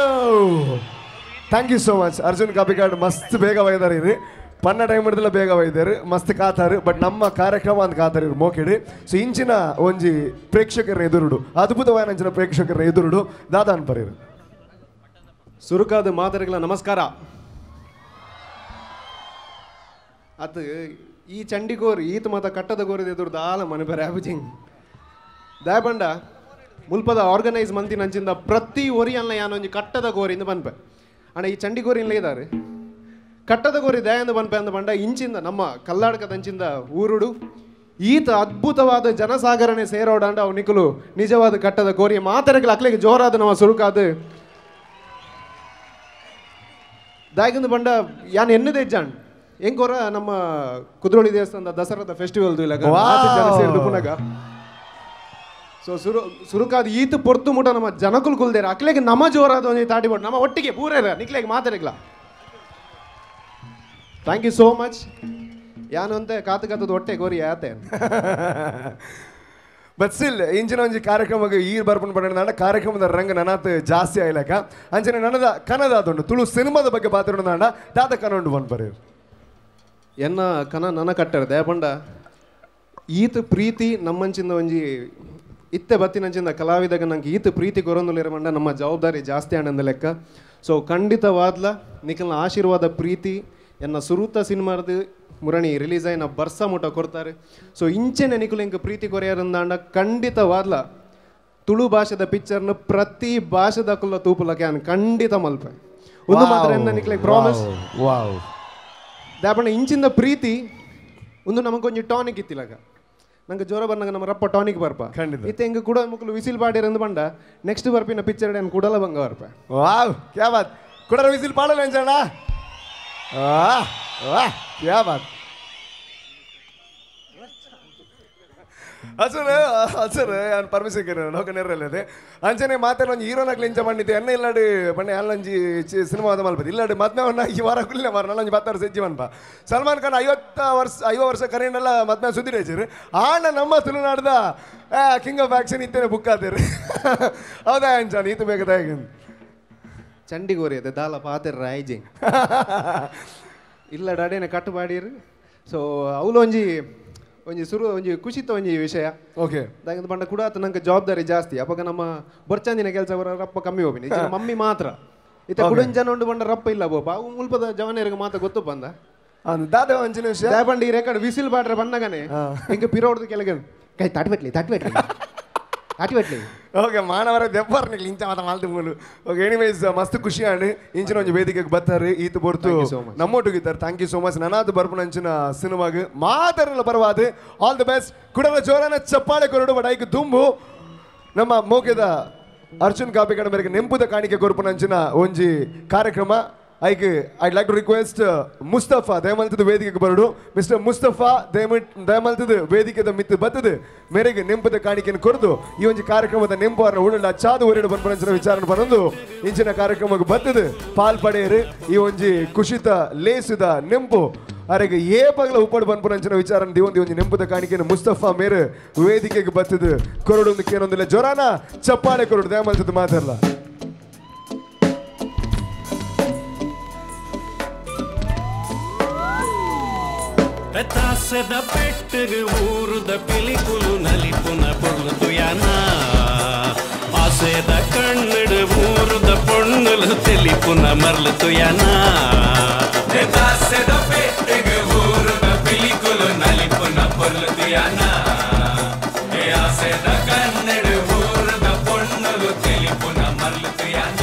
Thank you so much Arjun Kapikad. ಮಸ್ತ್ ಬೇಗ ಒಯ್ದಾರೆ ಇರಿ, ಪನ್ನ ಟೈಮ್ ಹಿಡಿದಲ್ಲ ಬೇಗ ಒಯ್ದಾರೆ, ಮಸ್ತ್ ಕಾತಾರೆ. ಬಟ್ ನಮ್ಮ ಕಾರ್ಯಕ್ರಮ ಅಂತ ಕಾತಾರೆ ಇರು ಮೋಕೆಡಿ. ಸೊ ಇಂಚಿನ ಒಂಜಿ ಪ್ರೇಕ್ಷಕರ ಎದುರುಡು, ಅದ್ಭುತವಾದ ಪ್ರೇಕ್ಷಕರ ಎದುರುಡು ದಾದಾ ಅನ್ಪರಿರು. ಸುರುಕಾದ ಮಾದರಿಗಳ ನಮಸ್ಕಾರ. ಅದು ಈ ಚಂಡಿಗೋರು ಈತ ಮಾತ ಕಟ್ಟದ ಗೋರಿದ ಎದುರು ದಾಲ ಮನೆ ಬೇರೆ ಆಬುಜಿಂಗ್ ದಯಬಂಡ ಮುಲ್ಪದ ಆರ್ಗನೈಸ್ ಮಂತಿನ ಅಂಚಿಂದ ಪ್ರತಿ ಒರಿಯಲ್ಲ ಯಾನೊಂಜಿ ಕಟ್ಟದ ಗೋರಿಂದ ಬನ್ಪೆ ಅಣ್ಣ. ಈ ಚಂಡಿಗೋರಿ ಇದ್ದಾರೆ ಕಟ್ಟದ ಗೋರಿ ದಯಂದ ಬನ್ಪೆ ಅಂದ ಬಂಡ ಇಂಚಿಂದ ನಮ್ಮ ಕಲ್ಲಾಡ್ಕದ ಅಂಚಿಂದ ಊರುಡು ಈತ ಅದ್ಭುತವಾದ ಜನಸಾಗರಣೆ ಸೇರೋಡಾಂಡ ಅವು ನಿಕಲು ನಿಜವಾದ ಕಟ್ಟದ ಗೋರಿ ಮಾತರಗಳ ಅಕ್ಲೆಗೆ ಜೋರಾದ ನಮ್ಮ ಸುರುಕಾದ ದಾಯಕಂದು ಬಂಡ ಯಾನ್ ಎನ್ನದೇ ಜಾಣ್ ಹೆಂಗೋರ ನಮ್ಮ ಕುದ್ರೋಳಿ ದೇವಸ್ಥಾನದ ದಸರಾದ ಫೆಸ್ಟಿವಲ್ ಇಲ್ಲ ಜನ ಪುನಗ. ಸೊ ಸುರುಕಾದ ಈತ ಪೊರ್ತು ಮುಟ ನಮ್ಮ ಜನಕುಲ್ ಕುಲ್ದೇರ ಅಕ್ಲೆಗೆ ನಮ್ಮ ಜೋರಾದ ಒಂಜಿ ತಾಟಿ ಬೋಡು ನಮ್ಮ ಒಟ್ಟಿಗೆ ಪೂರೇರ ನಿಕ್ಲೆಗೆ ಮಾತಾಡಿಗ್ಲ. Thank you so much. ಯಾನು ಅಂತ ಕಾತು ಕಾತದ ಹೊಟ್ಟೆ ಗೋರಿ ಯಾತೆ. ಬಟ್ ಸ್ಟಿಲ್ ಇಂಚಿನ ಒಂಜಿ ಕಾರ್ಯಕ್ರಮಕ್ಕೆ ಈರ್ ಬರ್ಪುನ ಪಡೆದ ಕಾರ್ಯಕ್ರಮದ ರಂಗ ನನಾತ್ ಜಾಸ್ತಿ ಆಯ್ಲಕ ಅಂಚನೆ ನನದ ಕನದ ಅದುಂಡು ತುಳು ಸಿನಿಮಾದ ಬಗ್ಗೆ ಪಾತ್ರ ದಾದ ಕನ ಉಂಡು ಬನ್ಪರಿ ಎನ್ನ ಕನ ನನ ಕಟ್ಟರ ದಯಪಂಡ ಈತ ಪ್ರೀತಿ ನಮ್ಮಂಚಿಂದ ಒಂಜಿ ಇತ್ತೆ ಬತ್ತಿನಂಚಿಂದ ಕಲಾವಿದಾಗ ನಂಗೆ ಈತ ಪ್ರೀತಿ ಕೊರೊಂದುಲಿರಮಂಡ ನಮ್ಮ ಜವಾಬ್ದಾರಿ ಜಾಸ್ತಿ ಆನಂದ ಲೆಕ್ಕ. ಸೊ ಖಂಡಿತವಾದ್ಲ ನಿಖಲ್ನ ಆಶೀರ್ವಾದ ಪ್ರೀತಿ ಎನ್ನ ಸುರೂತ ಸಿನಿಮಾದ ಮುರಣಿ ರಿಲೀಸ್ ಆಯ್ನ ಬರ್ಸ ಮುಟ ಕೊಡ್ತಾರೆ. ಸೊ ಇಂಚೆನೆ ನಿಕುಲು ಇಂಕ ಪ್ರೀತಿ ಕೊರೆಯರಂದಾಂಡ ಖಂಡಿತವಾದ್ಲ ತುಳು ಭಾಷೆದ ಪಿಕ್ಚರ್ನ ಪ್ರತಿ ಭಾಷೆದ ಕುಲ್ಲ ತೂಪುಲಕ್ಕೆ ನಾನು ಖಂಡಿತ ಮಲ್ಪೆ ಒಂದು ಮಾತ್ರ ಎನ್ನ ನಿಕ್ಲೆಗ್ ಪ್ರಾಮಿಸ್. ವಾವ್ ದಾಪಣ್ಣ ಇಂಚಿಂದ ಪ್ರೀತಿ ಒಂದು ನಮಗೊಂಜಿ ಟಾನಿಕ್ ಇತ್ತಿಲಗ ನಂಗೆ ಜ್ವರ ಬರ್ನಾಗ ನಮ್ಮ ರಪ್ಪ ಟಾನಿಕ್ ಬರ್ಪ ಖಂಡಿತ ಇತ್ತೆ ಹಿಂಗೆ ಕೂಡ ಮುಕ್ಕಲು ವಿಸಿಲ್ ಪಾಡಿರಂದು ಬಂಡ ನೆಕ್ಸ್ಟ್ ಬರ್ಪಿನ ಪಿಕ್ಚರ್ ನಾನು ಕೂಡಲ ಬಂಗ ಬರ್ಪ. ವಾವ್ ಕ್ಯಾ ಬಾತ್ ಕುಡರ ವಿಸಿಲ್ ಪಾಡಲ್ಲ ಅಂಜಣ್ಣ. ವಾಹ್ ಕ್ಯಾ ಬಾತ್. ಹಸರು ಹಸರು ನಾನು ಪರ್ಮಿಷನ್ ಕೇಳ ನೋಕನೇರಲ್ಲದೆ ಅಂಚನೆ ಮಾತಾಡ ಒಂಜಿ ಹೀರೋನಾಗ್ಲಿ ಇಂಚ ಬಂಡಿದ್ದೆ ಎನ್ನ ಇಲ್ಲಾಡು ಬಣ್ಣ ಅಲ್ಲಂಜಿ ಸಿನಿಮಾದ ಮಲ್ಪದು ಇಲ್ಲಾಡು ಮದ್ಮೆವನ್ನ ಈ ವಾರ ಕುಲ್ಲೆ ಮಾರ ನಲ್ಲಂಜಿ 10 ವರ್ಷ ಹೆಜ್ಜೆ ಮನ್ಪ. ಸಲ್ಮಾನ್ ಖಾನ್ 50 ವರ್ಷ 50 ವರ್ಷ ಕರೆಂಡೆಲ್ಲ ಮದ್ಮೆ ಸುದ್ದಿ ರೇಚರು ಆಣ ನಮ್ಮ ತುಳುನಾಡ್ದ ಕಿಂಗ್ ಆಫ್ ಆಕ್ಷನ್ ಇತ್ತೇನೆ ಬುಕ್ ಆತೀರಿ. ಹೌದಾ ಅಂಚಾನ ಈತ ಬೇಕಾದ ಚಂಡಿಗೋರಿ ಅದೇ ದಾಲ ಪಾತೆರ್ ರಾಯ್ಜಿ ಇಲ್ಲ ಡಾಡೇನೆ ಕಟ್ಟು ಮಾಡಿರಿ. ಸೊ ಅವಳು ಒಂಜಿ ಒಂಜಿ ಸುರು ಒಂಜಿ ಖುಷಿತ ಒಂಜಿ ವಿಷಯ. ಓಕೆ ದಾಯಂದು ಬಂಡ ಕೂಡ ನಂಗೆ ಜವಾಬ್ದಾರಿ ಜಾಸ್ತಿ ಅವಾಗ ನಮ್ಮ ಬೊರ್ಚಂದಿನ ಕೆಲಸ ಬರೋ ರಪ್ಪ ಕಮ್ಮಿ ಹೋಗಿನಿ ಮಮ್ಮಿ ಮಾತ್ರ ಇತ್ತ ಕುಡೊಂಜಿ ಜನ ಉಂಡು ಬಂಡ ರಪ್ಪ ಇಲ್ಲ ಬೋಪ ಅವು ಮುಲ್ಪದ ಜವನೇರಿಗೆ ಮಾತ್ರ ಗೊತ್ತು ಬಂದ ದಾದ ಒಂಜಿನ ವಿಷಯ ಬಂಡ ಈ ರೆಕಾರ್ಡ್ ವಿಸಿಲ್ ಬಾಡ್ರೆ ಬಂದಾಗನೆ ಹಿಂಗೆ ಪಿರೋಡ್ದು ಕೆಳಗೆ ಕೈ ತಾಟ್ಬೆಟ್ಲಿ ತಾಟ್ಬೆಟ್ಲಿ ತಾಟ್ಬೆಟ್ಲಿ. ಓಕೆ ಮಾನವರ ದೆಬ್ಬರ್ನಿಕ್ಲಿ ಇಂಚ ಮಾತ ಮಾಲ್ತು ಮೂಲು. ಓಕೆ ಎನಿವೇಸ್ ಮಸ್ತ್ ಖುಷಿ ಆಂಡ್ ಇಂಚಿನ ಒಂಜಿ ವೇದಿಕೆಗೆ ಬರ್ತಾರೆ ಈತ ಬೊರ್ತು ನಮ್ಮೊಟ್ಟಿಗಿದ್ದಾರೆ. Thank you so much. ನನಾದು ಬರ್ಪುನಂಚಿನ ಸಿನಿಮಾಗ್ ಮಾತಾಡಲ್ಲ ಬರವಾದ ಆಲ್ the best. ಕುಡಲ ಜೋರಾನ ಚಪ್ಪಾಳೆ ಕೊರಡು ಬಟ್ ಐಕ್ ದುಂಬು ನಮ್ಮ ಮೋಕೆದ ಅರ್ಜುನ್ ಕಾಪಿಕಡ ಮೇರೆಗೆ ನೆಂಪುದ ಕಾಣಿಕೆ ಕೊರ್ಪುನಂಚಿನ ಒಂಜಿ ಕಾರ್ಯಕ್ರಮ ಐಕ್ I'd like to request Mustafa ದಯಮಲ್ತದ ವೇದಿಕೆಗೆ ಬರಡು. ಮಿಸ್ಟರ್ ಮುಸ್ತಫಾ ದಯಮಲ್ತದ ವೇದಿಕೆದ ಮಿತ್ತು ಬತ್ತದು ಮೇರೆಗೆ ನೆಂಪದ ಕಾಣಿಕೆಯನ್ನು ಕೊರದು ಈ ಒಂಜಿ ಕಾರ್ಯಕ್ರಮದ ನೆಂಪು ಉಡಲ ಚಾದು ಒರೆಡು ಬನ್ಪನಂಚಿನ ವಿಚಾರಣೆ ಬರಂದು ಇಂಚಿನ ಕಾರ್ಯಕ್ರಮಕ್ಕೆ ಬತ್ತದು ಪಾಲ್ ಪಡೆಯರು ಈ ಒಂಜಿ ಕುಶಿತ ಲೇಸುದ ನೆಂಪು ಅರೆಗೆ ಏ ಪಗಲ ಉಪ್ಪಡು ಬನ್ಪನಂಚಿನ ವಿಚಾರಣೆ ದಿವೊಂದು ಒಂಜಿ ನೆಂಪುದ ಕಾಣಿಕೆಯನ್ನು ಮುಸ್ತಫಾ ಮೇರೆ ವೇದಿಕೆಗೆ ಬತ್ತದು ಕೊರಡು ಕೇನೊಂದಿಲ್ಲ ಜೊರಾನ ಚಪ್ಪಾಳೆ ಕೊರಡು ದಯಮಲ್ತದ ಮಾತಾಡಲ್ಲ. ತಾಸದ ಪೆಟ್ಟಗ ಊರುದ ಪಿಲಿಕುಲು ನಲಿಪುನ ಪೊರ್ಲು ತುಯಾನ ಆಸೆದ ಕಣ್ಣಡು ಊರುದ ಪೊಣ್ಣುಲು ತೆಲಿಪುನ ಮರ್ಲು ತುಯಾನ ತಾಸದ ಪೆಟ್ಟಗ ಊರುದ ಪಿಲಿಕುಲು ನಲಿಪುನ ಪೊರ್ಲು ತುಯಾನ ಆಸೆದ ಕಣ್ಣಡು ಊರುದ ಪೊಣ್ಣುಲು ತೆಲಿಪುನ ಮರ್ಲು ತುಯಾನ.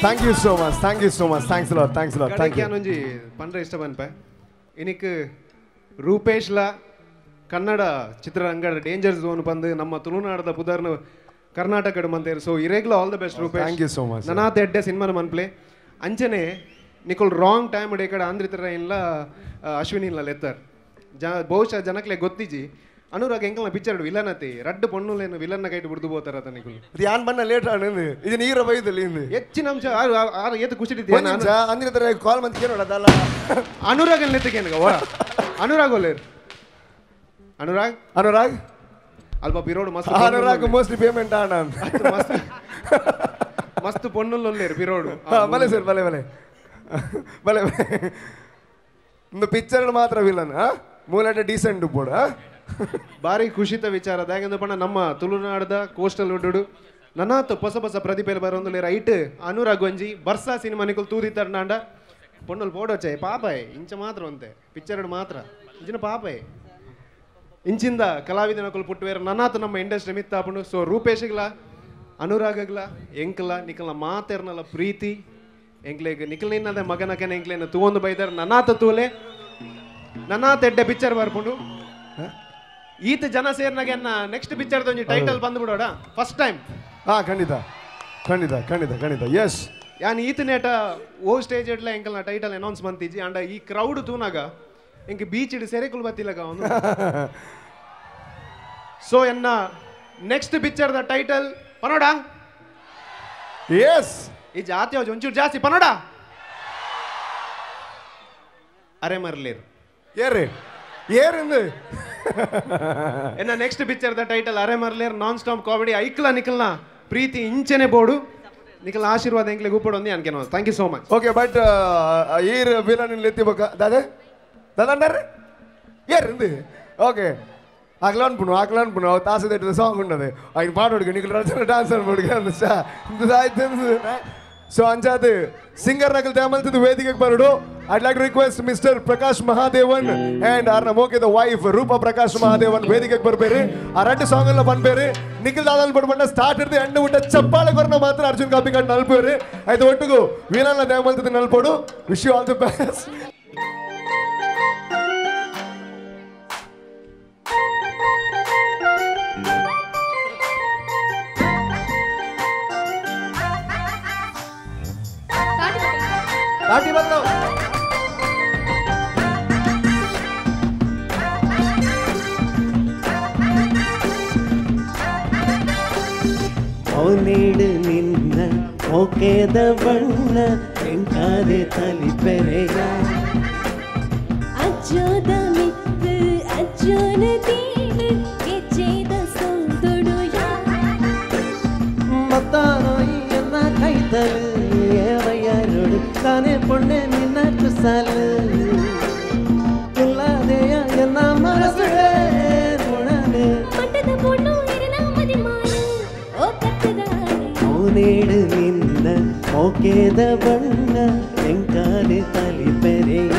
Thank you so much. Thank you so much. Thanks a lot. Thanks a lot. Thank you. ಒಂಜಿ ಪಂಡ್ರೆ ಇಷ್ಟ ಬನ್ಪೆ ಇನಿಕ್ ರೂಪೇಶ್ಲ ಕನ್ನಡ ಚಿತ್ರರಂಗದ ಡೇಂಜರ್ ಝೋನ್ ಬಂದು ನಮ್ಮ ತುಳುನಾಡದ ಪುದರ್ನ ಕರ್ನಾಟಕದ ಮಂತೇರು. ಸೊ ಇರೇಗ್ಲ all the best Rupesh. Thank you so much. ನನಾತ ಎಡ್ಡೆ ಸಿನಿಮಾನ ಮನ್ಪ್ಲೆ ಅಂಚನೆ ನಿಕೋಲ್ ರಾಂಗ್ ಟೈಮ್ ಡೇಕಡ ಆಂಧ್ರಿತರ ಇಲ್ಲ ಅಶ್ವಿನಿ ಇಲ್ಲ ಲೆತ್ತರ್ ಬಹುಶಃ ಜನಕ್ಲೆ ಗೊತ್ತಿಜಿ ಅನುರಾಗ್ ಎಂಕಲ್ನ ಪಿಕ್ಚರ್ ವಿಲನ್ ಅತಿ ರಡ್ಡು ಪೊಣ್ಣುಲೇನು ವಿಲನ್ನ ಕೈಟ್ ಬಿಡ್ದು ಬೋತಾರ ನಿಕುಲು ಇದು ಯಾನ್ ಬಣ್ಣ ಲೇಟ್ ಆನಂದು ಇದು ನೀರ ಬೈದಲ್ಲಿ ಇಂದು ಹೆಚ್ಚಿನ ಅಂಶ ಆರು ಆರು ಏತು ಖುಷಿ ಒಂದ್ ಅಂದಿನ ತರ ಕಾಲ್ ಮಂತ್ ಕೇಳೋಣ ಅದಲ್ಲ ಅನುರಾಗ್ ಎತ್ತಿಕೇನಗ ಓರ ಅನುರಾಗ್ ಒಲ್ಲೇರು ಅನುರಾಗ್ ಅನುರಾಗ್ ಅಲ್ಪ ಪಿರೋಡು ಮಸ್ತ್ ಅನುರಾಗ್ ಮೋಸ್ಟ್ಲಿ ಪೇಮೆಂಟ್ ಆಣ ಮಸ್ತ್ ಮಸ್ತ್ ಪೊಣ್ಣುಲು ಒಲ್ಲೇರು ಪಿರೋಡು ಬಲೆ ಸರ್ ಬಲೆ ಬಲೆ ಬಲೆ ಒಂದು ಪಿಕ್ಚರ್ ಮಾತ್ರ ವಿಲನ್ ಮೂಲಟ ಡೀಸೆಂಟ್ ಬೋಡ ಭಾರಿ ಖುಷಿತ ವಿಚಾರ ದಾಗಂದ ಪಂಡ ನಮ್ಮ ತುಳುನಾಡದ ಕೋಸ್ಟಲ್ ಉಡ್ಡು ನನಾತ್ ಹೊಸ ಹೊಸ ಪ್ರತಿಭೆ ಬರೋಂದುಲೇ ರೈಟ್ ಅನುರಾಗ್ ಒಂಜಿ ಬರ್ಸಾ ಸಿನಿಮಾ ನಿಕುಲ್ ತೂದಿತ್ತರ್ನಾಂಡ ಪೊಣ್ಣುಲು ಪೋಡೋಚೆ ಪಾಪಾಯ್ ಇಂಚ ಮಾತ್ರ ಒಂತೆ ಪಿಕ್ಚರ್ ಮಾತ್ರ ಇಂಚಿನ ಪಾಪಾಯ್ ಇಂಚಿಂದ ಕಲಾವಿದನಕುಲು ಪುಟ್ಟುವೇರ ನನಾತ್ ನಮ್ಮ ಇಂಡಸ್ಟ್ರಿ ಮಿತ್ತಾಪುಂಡು ಸೊ ರೂಪೇಶ್ಗ್ಲ ಅನುರಾಗಗ್ಲ ಎಂಕ್ಲ ನಿಕಲ್ನ ಮಾತೆರ್ನಲ ಪ್ರೀತಿ ಎಂಕ್ಲೆಗ್ ನಿಕಲ್ ನಿನ್ನದ ಮಗನಕನ ಎಂಕ್ಲೇನ ತೂವೊಂದು ಬೈದಾರ ನನಾತ ತೂಲೆ ನನಾತ್ ಎಡ್ಡೆ ಪಿಕ್ಚರ್ ಬರ್ಪುಂಡು ಈತ ಜನ ಸೇರ್ನಾಗ ನೆಕ್ಸ್ಟ್ ಪಿಕ್ಚರ್ ಒಂಜಿ ಟೈಟಲ್ ಬಂದ್ಬಿಡೋಡ ಫಸ್ಟ್ ಟೈಮ್ ಹಾ ಖಂಡಿತ ಖಂಡಿತ ಖಂಡಿತ ಖಂಡಿತ ಎಸ್ ಯಾನ್ ಈತ ನೇಟ ಓ ಸ್ಟೇಜ್ ಎಡ್ಲ ಎಂಕಲ್ನ ಟೈಟಲ್ ಅನೌನ್ಸ್ ಮಂತಿಜಿ ಅಂಡ ಈ ಕ್ರೌಡ್ ತೂನಾಗ ಎಂಕ್ ಬೀಚ್ ಇಡ್ ಸೆರೆಕುಲ್ ಬತ್ತಿಲ್ಲಗ ಅವನು ಸೊ ಎನ್ನ next picture the title ಪನೋಡ S ಈ ಜಾತಿ ಒಂಚೂರು ಜಾಸ್ತಿ ಪನೋಡ ಅರೆ ಮರ್ಲೇರು ಏರ್ರಿ ಏರಿಂದು ಎನ್ನ ನೆಕ್ಸ್ಟ್ ಪಿಕ್ಚರ್ the title ಅರೆ ಮರ್ಲೇರ್ ನಾನ್ ಸ್ಟಾಪ್ ಕಾಮಿಡಿ ಐಕ್ಲ ನಿಕಲ್ನ ಪ್ರೀತಿ ಇಂಚನೆ ಬೋಡು ನಿಕಲ್ನ ಆಶೀರ್ವಾದ ಎಂಕ್ಲೆ ಗುಪ್ಪಡು ಒಂದಿ ಅನ್ಕೇನೋ thank you so much okay but ಈರ್ ವಿಲನ್ ಎತ್ತಿ ದಾದೆ ದಾದ ಏರಿಂದು ಓಕೆ ಅಗ್ಲ ಅನ್ಪುನು ಅಗ್ಲ ಅನ್ಪುನು ಅವು ತಾಸದ ಸಾಂಗ್ ಉಂಡದೆ ಐನ್ ಪಾಡ ಹುಡುಗ ನಿಕಲ್ ರಚನೆ ಡಾನ್ಸ್ ಅನ್ಪುಡುಗ ಆಯ್ತು ಸೊ ಅಂಚಾದ್ ಸಿಂಗರ್ ನಕಲ್ ತೇಮಲ್ತದ ವೇದಿಕೆಗೆ ಬರಡು I'd like to request Mr. Prakash Mahadevan and our ಮೋಕೆದ wife Roopa Prakash Mahadevan ವೇದಿಕೆಗೆ ಬರ್ಬೇರಿ ಆ ಎರಡು ಸಾಂಗ್ ಎಲ್ಲ ಬಂದ್ಬೇರಿ ನಿಖಿಲ್ ದಾದಲ್ ಬಡ್ಬಣ್ಣ ಸ್ಟಾರ್ಟ್ ಹಿಡಿದು ಎಂಡ್ ಊಟ ಚಪ್ಪಾಳೆ ಕೊರನ ಮಾತ್ರ ಅರ್ಜುನ್ ಕಾಪಿಕಾಡ್ ನಲ್ಪೇರಿ ಆಯ್ತು ಒಟ್ಟಿಗೂ ವೀರನ್ನ ದೇಮಲ್ತದ ನಲ್ಪೋಡು wish you all the best ತಾಟಿ ಬಂದವು ಅವನೇಡು ನಿನ್ನ ಓಕೆದ ಬಣ್ಣ ಎಂಕಾದೆ ತಲಿಪೆರೆಯ ಅಜ್ಜೋದ ಮಿತ್ತು ಅಜ್ಜೋನ ತೀರು ಗೆಜ್ಜೆದ ಸೊಂದುಡುಯ ಮತ್ತಾನೋಯಿ ಎನ್ನ ಕೈತಲು ಏವಯ್ಯರೋಡು ತಾನೇ ಪೊಣ್ಣೆ ನಿನ್ನ ಕುಸಲು ಇಲ್ಲದೆಯ ಎನ್ನ ಮನಸ್ಸುಡೆ ಗುಣನೆ ಪಟ್ಟದ ಪೊಣ್ಣು ಇರನ ಮದಿಮಾನು ಓ ಕತ್ತದಾನೆ ಅವನೇಡು ನಿನ್ನ ಓಕೆದ ಬಣ್ಣ ಎಂಕಾದೆ ತಲಿಪೆರೆಯ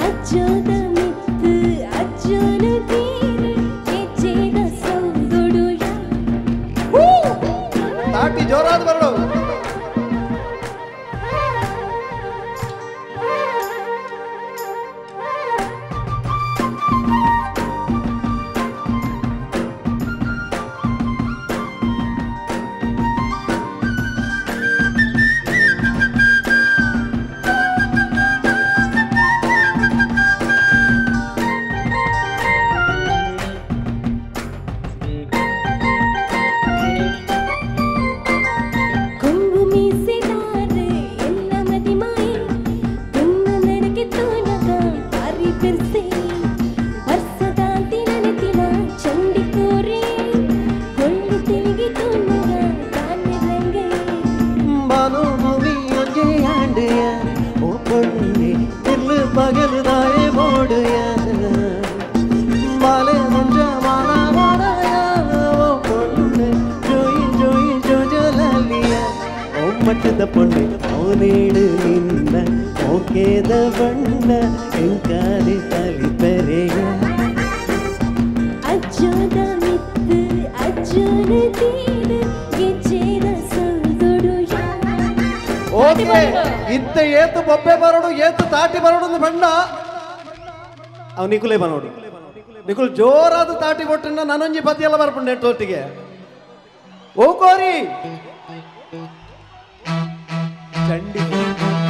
ಅಜ್ಜೋದ ಮಿತ್ತು ಅಜ್ಜೋನ ತೀರು ಗೆಜ್ಜೆದ ಸೊಂದುಡುಯ ತಾಟಿ ಜೋರಾದ ಬರಡು ಕೊಂಬು ಮೀಸೆದಾರೆ ಎಲ್ಲ ಮದಿಮಾಯಿ ತುನ್ನ ನಡಕೆ ತೋನಗ ಪಾರಿ ಬಿರ್ಸೆ ವರ್ಷದಾಂತಿ ನನತಿನ ಚಂಡಿ ಕೋರೆ ಕೊಳ್ಳು ತಿರುಗಿ ತೋನಗ ತಾನೆ ರಂಗೆ ಬಾನು ಭೂಮಿ ಒಂಜೆ ಆಂಡೆಯ ಓ ಪೊಣ್ಣೆ ತಿರ್ಲು ಪಗಲು ದಾಯೆ ಬೋಡುಯ ಬಾಲೆ ಮಂಜ ಮಾಲ ಮಾಡಯ ಓ ಪೊಣ್ಣೆ ಜೋಯಿ ಜೋಯಿ ಜೋಜಲಾಲಿಯ ಓ ಮಟ್ಟದ ಪೊಣ್ಣೆ ಅವನೇಡು ನಿನ್ನ ಓಕೆದ ಬಣ್ಣ ಎಂಕಾದೆ ತಲಿಪೆರೆಯ ಅಜ್ಜೋದ ಮಿತ್ತು ಅಜ್ಜೋನ ತೀರು ಗೆಜ್ಜೆದ ಸೊಂದುಡುಯ ಓಕೆ ಇತ್ತ ಏತು ಬೊಬ್ಬೆ ಬರೋಡು ಏತು ತಾಟಿ ಬರೋಡು ಅಂದ್ ಬಣ್ಣ ಅವ್ ನಿಕುಲೇ ಬನೋಡು ನಿಕುಲ್ ಜೋರಾದ ತಾಟಿ ಕೊಟ್ಟನ್ನ ನಾನೊಂಜಿ ಪದ್ಯ ಎಲ್ಲ ಬರ್ಪುಂಡು ನೆಟ್ಟೊಟ್ಟಿಗೆ ಓ ಕೋರಿ ಚಂಡಿ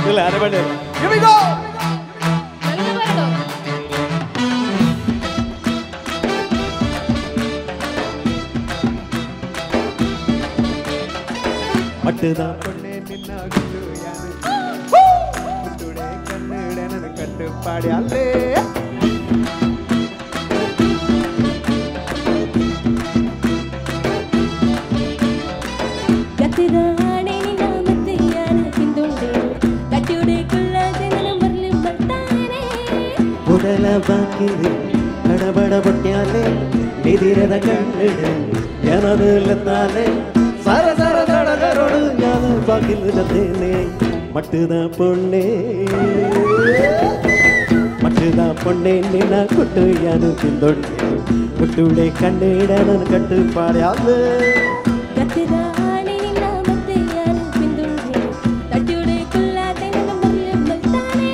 ಇಲ್ಲ ಅರೆ ಬಣ್ಣ Here we go! ಮಲ್ಲು ಬರಡು ಮಟ್ಟದ ಪೊಣ್ಣೆ ನಿನ್ನ ಗುಟ್ಟು ಯಾನು ಗುಟ್ಟುಡೆ ಕಣ್ಣುಡೆ ನನ್ನ ಕಟ್ಟು ಪಾಡಿ ಅಲ್ಲೇ ಗತಿದಾಣೆ ನಿನ್ನ ಮತ್ತೆ ಯಾರು ತಿಂದುಂಡೆ ತಟ್ಟಿಯುಡೆ ಕುಳ್ಳದೆ ನನ್ನ ಮರಳಿ ಬರ್ತಾನೆ ಉಡಲ ಬಾಕಿದೆ ಬಡಬಡ ಬೊಟ್ಯಾಲೆ ನಿದಿರದ ಕಣ್ಣಿಡೆ ಏನದು ಲತ್ತಾಲೆ ಸರ ಸರ ದಡಗರೊಡು ಯಾನು ಬಾಗಿಲು ಜೊತೆನೆ ಮಟ್ಟದ ಪೊಣ್ಣೆ ಮಟ್ಟದ ಪೊಣ್ಣೆ ನಿನ್ನ ಕುಟ್ಟು ಯಾನು ತಿಂದೊಂಡೆ ಕುಟ್ಟುಡೆ ಕಣ್ಣಿಡ ನನ್ನ ಕಟ್ಟು ಪಾಡ್ಯಾಲೆ ಗತಿದಾಣೆ ನಿನ್ನ ಮತ್ತೆ ಯಾರು ತಿಂದುಂಡೆ ತಟ್ಟಿಯುಡೆ ಕುಳ್ಳದೆ ನನ್ನ ಮರಳಿ ಬರ್ತಾನೆ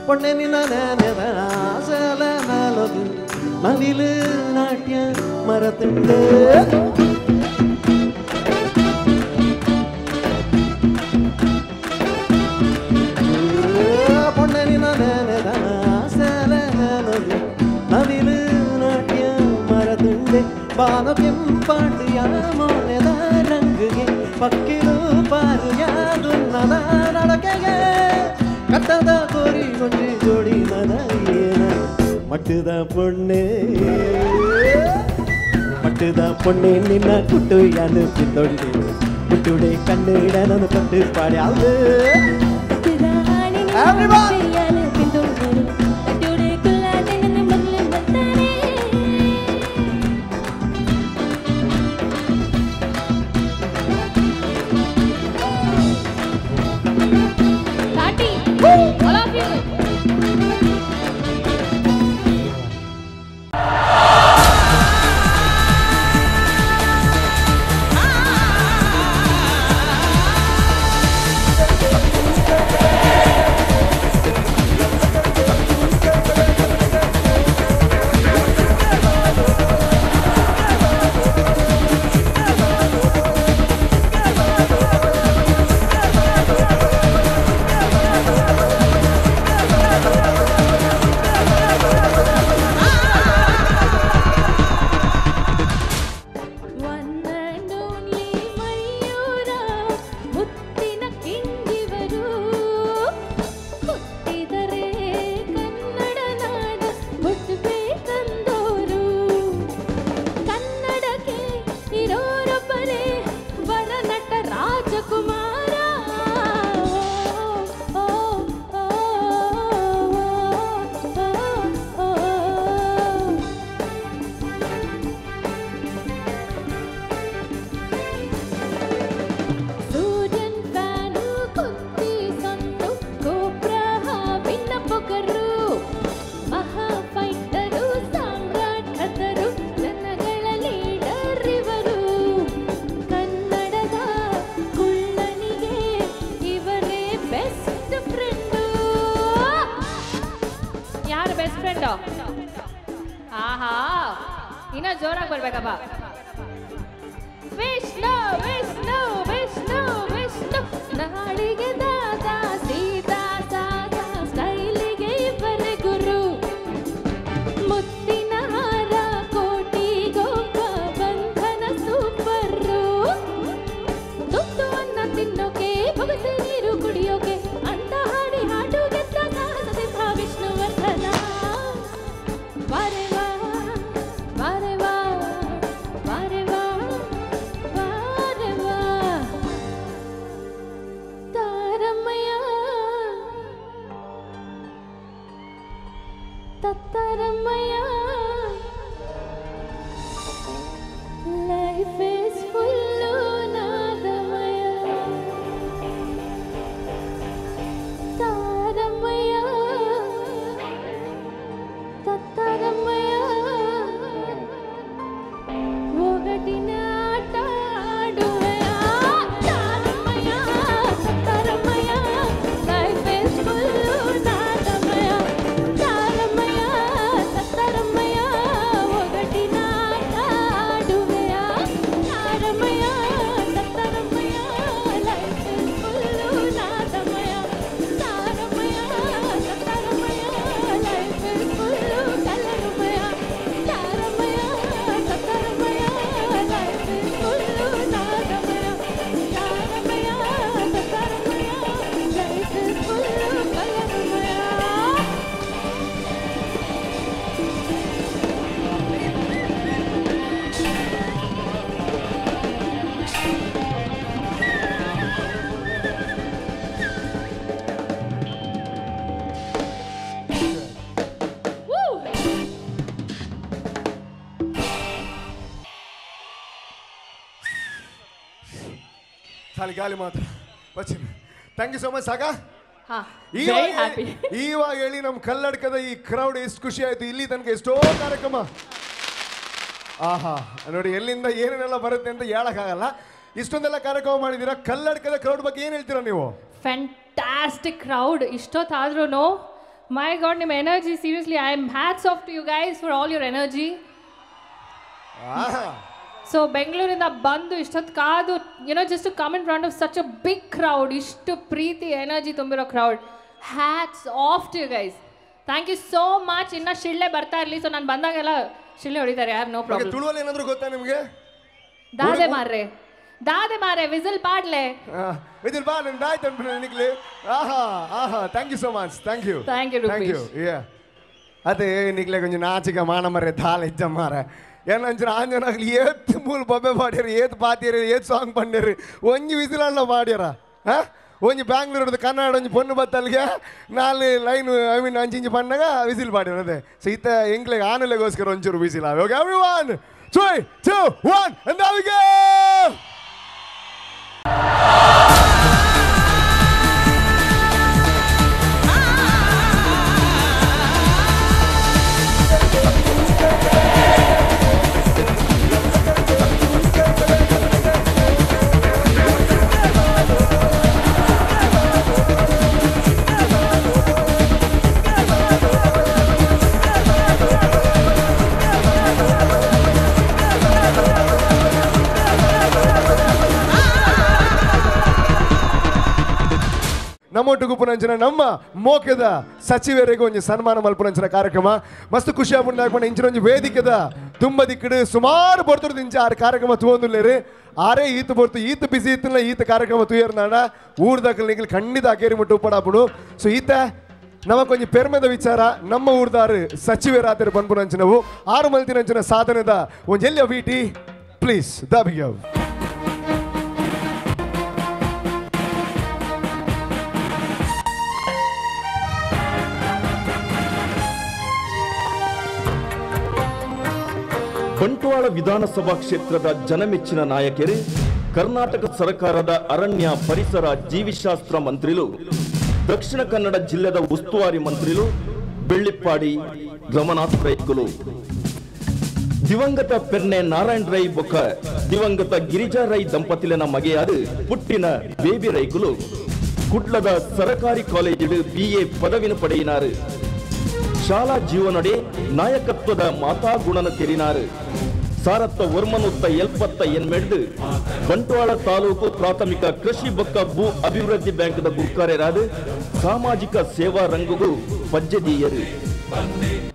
ಪೊಣ್ಣೆ ನಿನ್ನ ನೆನೆದ ಆಸಲ ನಾಲೊದು ನವಿಲು ನಾಟ್ಯ ಮರತುಂಡು ಪೊಣ್ಣೆ ನಿನ್ನ ನೆನೆದ ಆಸಲ ನಾಲೊದು ನವಿಲು ನಾಟ್ಯ ಮರತುಂಡೆ ಬಾನು ಕೆಂಪಾಂಡು ಯಾಮೋನೆದ ರಂಗುಗೆ ಪಕ್ಕಿಲು ಪಾರು ಯಾದುನ್ನದ ನಡಕೆಗೆ ಕಟ್ಟದ ಕೋರಿ ಗೊಂಜಿ ಜೋಡಿ ಮನ ಮಟ್ಟದ ಪೊಣ್ಣೆ ಮಟ್ಟದ ಪೊಣ್ಣೆ ನಿನ್ನ ಕುಟ್ಟು ಯಾನು ಕಿತ್ತೊಂಡೆ ಕುಟ್ಟುಡೆ ಕಣ್ಣಿಡ ನನ್ನ ಕಟ್ಟು ಪಾಡಿ ಅಲ್ಲ ಗತಿದಾಣೆ ನಿನ್ನ ಮತ್ತೆ ಯಾರು ತಿಂದುಂಡೆ ತಟ್ಟಿಯುಡೆ ಕುಳ್ಳದೆ ನನ್ನ ಮರಳಿ ಬರ್ತಾನೆ ತಾಟಿ all of you. One and only Mayura ಮುತ್ತಿನ ಕಿಂಗಿವರು ಹುಟ್ಟಿದರೆ ಕನ್ನಡ ನಾಡ ಹುಟ್ಟಬೇಕಂದೋರು ಕನ್ನಡಕ್ಕೆ ಇರೋರೊಬ್ಬರೇ ವರನಟ ರಾಜಕುಮಾರ ಓ, ಓ, ಓ, ಓ, ಓ. ಸೂರ್ಯನ್ ಫ್ಯಾನು ಕುತ್ತಿ ಸಂತು ಕೋಬ್ರಾ ಹಾವಿನ ಪೊಗರು ಮಹಾ ಫೈಟರು ಸಾಮ್ರಾಟ್ ಖತರು ಜನಗಳ ಲೀಡರ್ ಇವರು ಕನ್ನಡದ ಕುಳ್ಳನಿಗೆ ಇವರೇ ಬೆಸ್ಟ್ ಫ್ರೆಂಡು. ಯಾರು ಬೆಸ್ಟ್ ಫ್ರೆಂಡು? ಆಹಾ, ಇನ್ನ ಜೋರಾಗಿ ಬರ್ಬೇಕಪ್ಪ. ವಿಷ್ಣು ವಿಷ್ಣು ವಿಷ್ಣು ವಿಷ್ಣು ನಾಡಿಗೆ ದಾದಾ ಸೀತಾ ಸಾದಾ ಸ್ಟೈಲಿಗೆ ಇವರೇ ಗುರು ಮುತ್ತಿನ ಹಾರ ಕೋಟಿ ಗೋಪ ಬಂಧನ ಸೂಪರು ತುತ್ತು ಅನ್ನ ತಿನ್ನೋಕೆ ಬೊಗಸೆ ನೀರು ಕುಡಿಯೋಕೆ ಅಂತ ಹಾಡಿ ಹಾಡು ಗೆದ್ದ ಸಾಹಸ ಸಿಂಹ ವಿಷ್ಣುವರ್ಧನ. ವಾರೆ ವಾ ವಾರೆ ವಾ ವಾರೆ ವಾ ವಾರೆ ವಾ ತಾರಮ್ಮಯ್ಯ ತತ್ತರಮ್ಮಯ್ಯ ಲೈಫ್ is full ನಾದಮಯ ತಾರಮ್ಮಯ್ಯ ತತ್ತರಮ್ಮಯ್ಯ ಒಗಟಿನ ಆಟ ಆಡುವೆಯ. ಖಾಲಿ ಗಾಲಿ ಮಾತ್ರ ಬಚ್ಚಿನ. Thank you so much ಸಾಕಾ? ಇವಾಗ ಹೇಳಿ ನಮ್ಮ ಕಲ್ಲಡ್ಕದ ಈ ಕ್ರೌಡ್ ಎಷ್ಟು ಖುಷಿ ಆಯ್ತು ಇಲ್ಲಿ ತನಕ ಎಷ್ಟೋ ಕಾರ್ಯಕ್ರಮ. ಆಹಾ ನೋಡಿ ಎಲ್ಲಿಂದ ಏನೇನೆಲ್ಲ ಬರುತ್ತೆ ಅಂತ ಹೇಳಕ್ಕಾಗಲ್ಲ. ಇಷ್ಟೊಂದೆಲ್ಲ ಕಾರ್ಯಕ್ರಮ ಮಾಡಿದ್ದೀರಾ, ಕಲ್ಲಡ್ಕದ ಕ್ರೌಡ್ ಬಗ್ಗೆ ಏನು ಹೇಳ್ತೀರಾ ನೀವು? ಫ್ಯಾಂಟಾಸ್ಟಿಕ್ ಕ್ರೌಡ್, ಇಷ್ಟೊತ್ತಾದ್ರೂ ಮೈ ಗಾಡ್ ನಿಮ್ಮ energy, seriously I am hats off to you guys for all your energy. So ಬೆಂಗಳೂರಿಂದ ಬಂದು ಇಷ್ಟೊತ್ತು ಕಾದು ಏನೋ just to come in front of such a big crowd, ಇಷ್ಟು ಪ್ರೀತಿ energy ತುಂಬಿರೋ crowd, hats off to you guys. Thank you so much. ಇನ್ನು ಶಿಳ್ಳೆ ಬರ್ತಾ ಇರಲಿ, ಸೊ ನಾನು ಬಂದಾಗೆಲ್ಲ ಶಿಳ್ಳೆ ಹೊಡಿತಾರೆ, I have no problem. ತುಳುವಲ್ಲಿ ಏನಾದರೂ ಗೊತ್ತಾ ನಿಮಗೆ? ದಾದೆ ಮಾರ್ರೆ, ದಾದೆ ಮಾರ್ರೆ, ವಿಸಿಲ್ ಪಾಡ್ಲೆ, ವಿಸಿಲ್ ಪಾಡ್ಲೆ ದಾಯ್ತು ಅನ್ಬಿಟ್ಟು. ಆಹಾ ಆಹಾ, thank you so much. Thank you, thank you, thank you. ಅದೇ ನಿಗ್ಲೆ ಕೊಂಚ ನಾಚಿಕ ಮಾನ ಮರ್ರೆ ದಾಲ ಇಜ್ಜ ಮಾರ ಏನಂಚನ ಆಂಜನಾಗ್ಲಿ ಏತ್ ಮೂಲ ಬೊಬ್ಬೆ ಪಾಡ್ಯಾರ, ಏತ್ ಪಾತಿಯರು, ಏತ್ ಸಾಂಗ್ ಪಂಡ್ಯಾರು, ಒಂಜಿ ವಿಸಿಲಣ್ಣ ಪಾಡ್ಯಾರ. ಹಾಂ ಒಂಜಿ ಬ್ಯಾಂಗ್ಳೂರ್ದು ಕನ್ನಡ ಒಂಜಿ ಪೊಣ್ಣು ಬತ್ತಲ್ಗೆ ನಾಲ್ ಲೈನ್ I mean ಅಂಚಿಂಚಿ ಪಣ್ಣಾಗ ವಿಸಿಲ್ ಪಾಡ್ಯಾರ. ಅದೇ ಸೊ ಇತ್ತ ಎಂಕ್ಲೆಗ್ ಆನಲೆಗೋಸ್ಕರ ಒಂಚೂರು whistle. Okay everyone, 3 2 1 and there we go. ನಮ್ಮೊಟ್ಟಿಗೂ ಪುನಂಚನ ನಮ್ಮ ಮೋಕೆದ ಸಚಿವರಿಗೂ ಒಂಜಿ ಸನ್ಮಾನ ಮಲ್ಪುನಂಚನ ಕಾರ್ಯಕ್ರಮ ಮಸ್ತ್ ಖುಷಿ ಆಪುಂಡು. ಇಂಚಿನ ಒಂಜಿ ವೇದಿಕೆದ ತುಂಬ ದಿಕ್ಕಡು ಸುಮಾರು ಬರ್ತುರ್ದು ಇಂಚ ಆರು ಕಾರ್ಯಕ್ರಮ ತೂವೊಂದುಲ್ಲೆರ್. ಆರೇ ಈತ ಬೊರ್ತು ಈತ ಬಿಸಿ ಇತ್ತಿನ ಈತ ಕಾರ್ಯಕ್ರಮ ತೂಯರ್ನಾಡ ಊರ್ದಕಲ್ ನಿಗಲ್ ಖಂಡಿತ ಅಕೇರಿ ಮುಟ್ಟು ಉಪ್ಪಡಾಪುಡು. ಸೊ ಈತ ನಮಕೊಂಜಿ ಪೆರ್ಮೆದ ವಿಚಾರ, ನಮ್ಮ ಊರ್ದಾರು ಸಚಿವರಾದರು ಪನ್ಪುನಂಚಿನವು ಆರು ಮಲ್ತಿನಂಚಿನ ಸಾಧನೆದ ಒಂಜಿ ಎಲ್ಲಿಯ ವಿಟಿ ಪ್ಲೀಸ್ ದಾಬಿಗೆ. ಬಂಟ್ವಾಳ ವಿಧಾನಸಭಾ ಕ್ಷೇತ್ರದ ಜನಮೆಚ್ಚಿನ ನಾಯಕರು, ಕರ್ನಾಟಕ ಸರ್ಕಾರದ ಅರಣ್ಯ ಪರಿಸರ ಜೀವಿಶಾಸ್ತ್ರ ಮಂತ್ರಿಲು, ದಕ್ಷಿಣ ಕನ್ನಡ ಜಿಲ್ಲೆದ ಉಸ್ತುವಾರಿ ಮಂತ್ರಿಲು ಬೆಳ್ಳಿಪ್ಪಾಡಿ ರಮನಾಥ್ ರೈಕುಲು, ದಿವಂಗತ ಪೆರ್ನೆ ನಾರಾಯಣ ರೈ ಬೊಕ್ಕ ದಿವಂಗತ ಗಿರಿಜಾ ರೈ ದಂಪತಿಲನ ಮಗೆಯಾದ ಪುಟ್ಟಿನ ಬೇಬಿ ರೈಕುಲು ಕುಡ್ಲದ ಸರಕಾರಿ ಕಾಲೇಜಿಡು ಬಿಎ ಪದವಿನ ಪಡೆಯಿನಾರು. ಶಾಲಾ ಜೀವನಡೆ ನಾಯಕತ್ವದ ಮಾತಾ ಗುಣನ ತೆರಿನಾರು. ಸಾರತ್ತ ವರ್ಮನುತ್ತ ಎಲ್ಪತ್ತ ಎನ್ಮೆಡ್ದು ಬಂಟ್ವಾಳ ತಾಲೂಕು ಪ್ರಾಥಮಿಕ ಕೃಷಿ ಬೊಕ್ಕ ಭೂ ಅಭಿವೃದ್ಧಿ ಬ್ಯಾಂಕ್ದ ಗುರ್ಕಾರ್ಯರಾದ ಸಾಮಾಜಿಕ ಸೇವಾ ರಂಗುಗೂ ಪಜ್ಜೆದೀಯರು.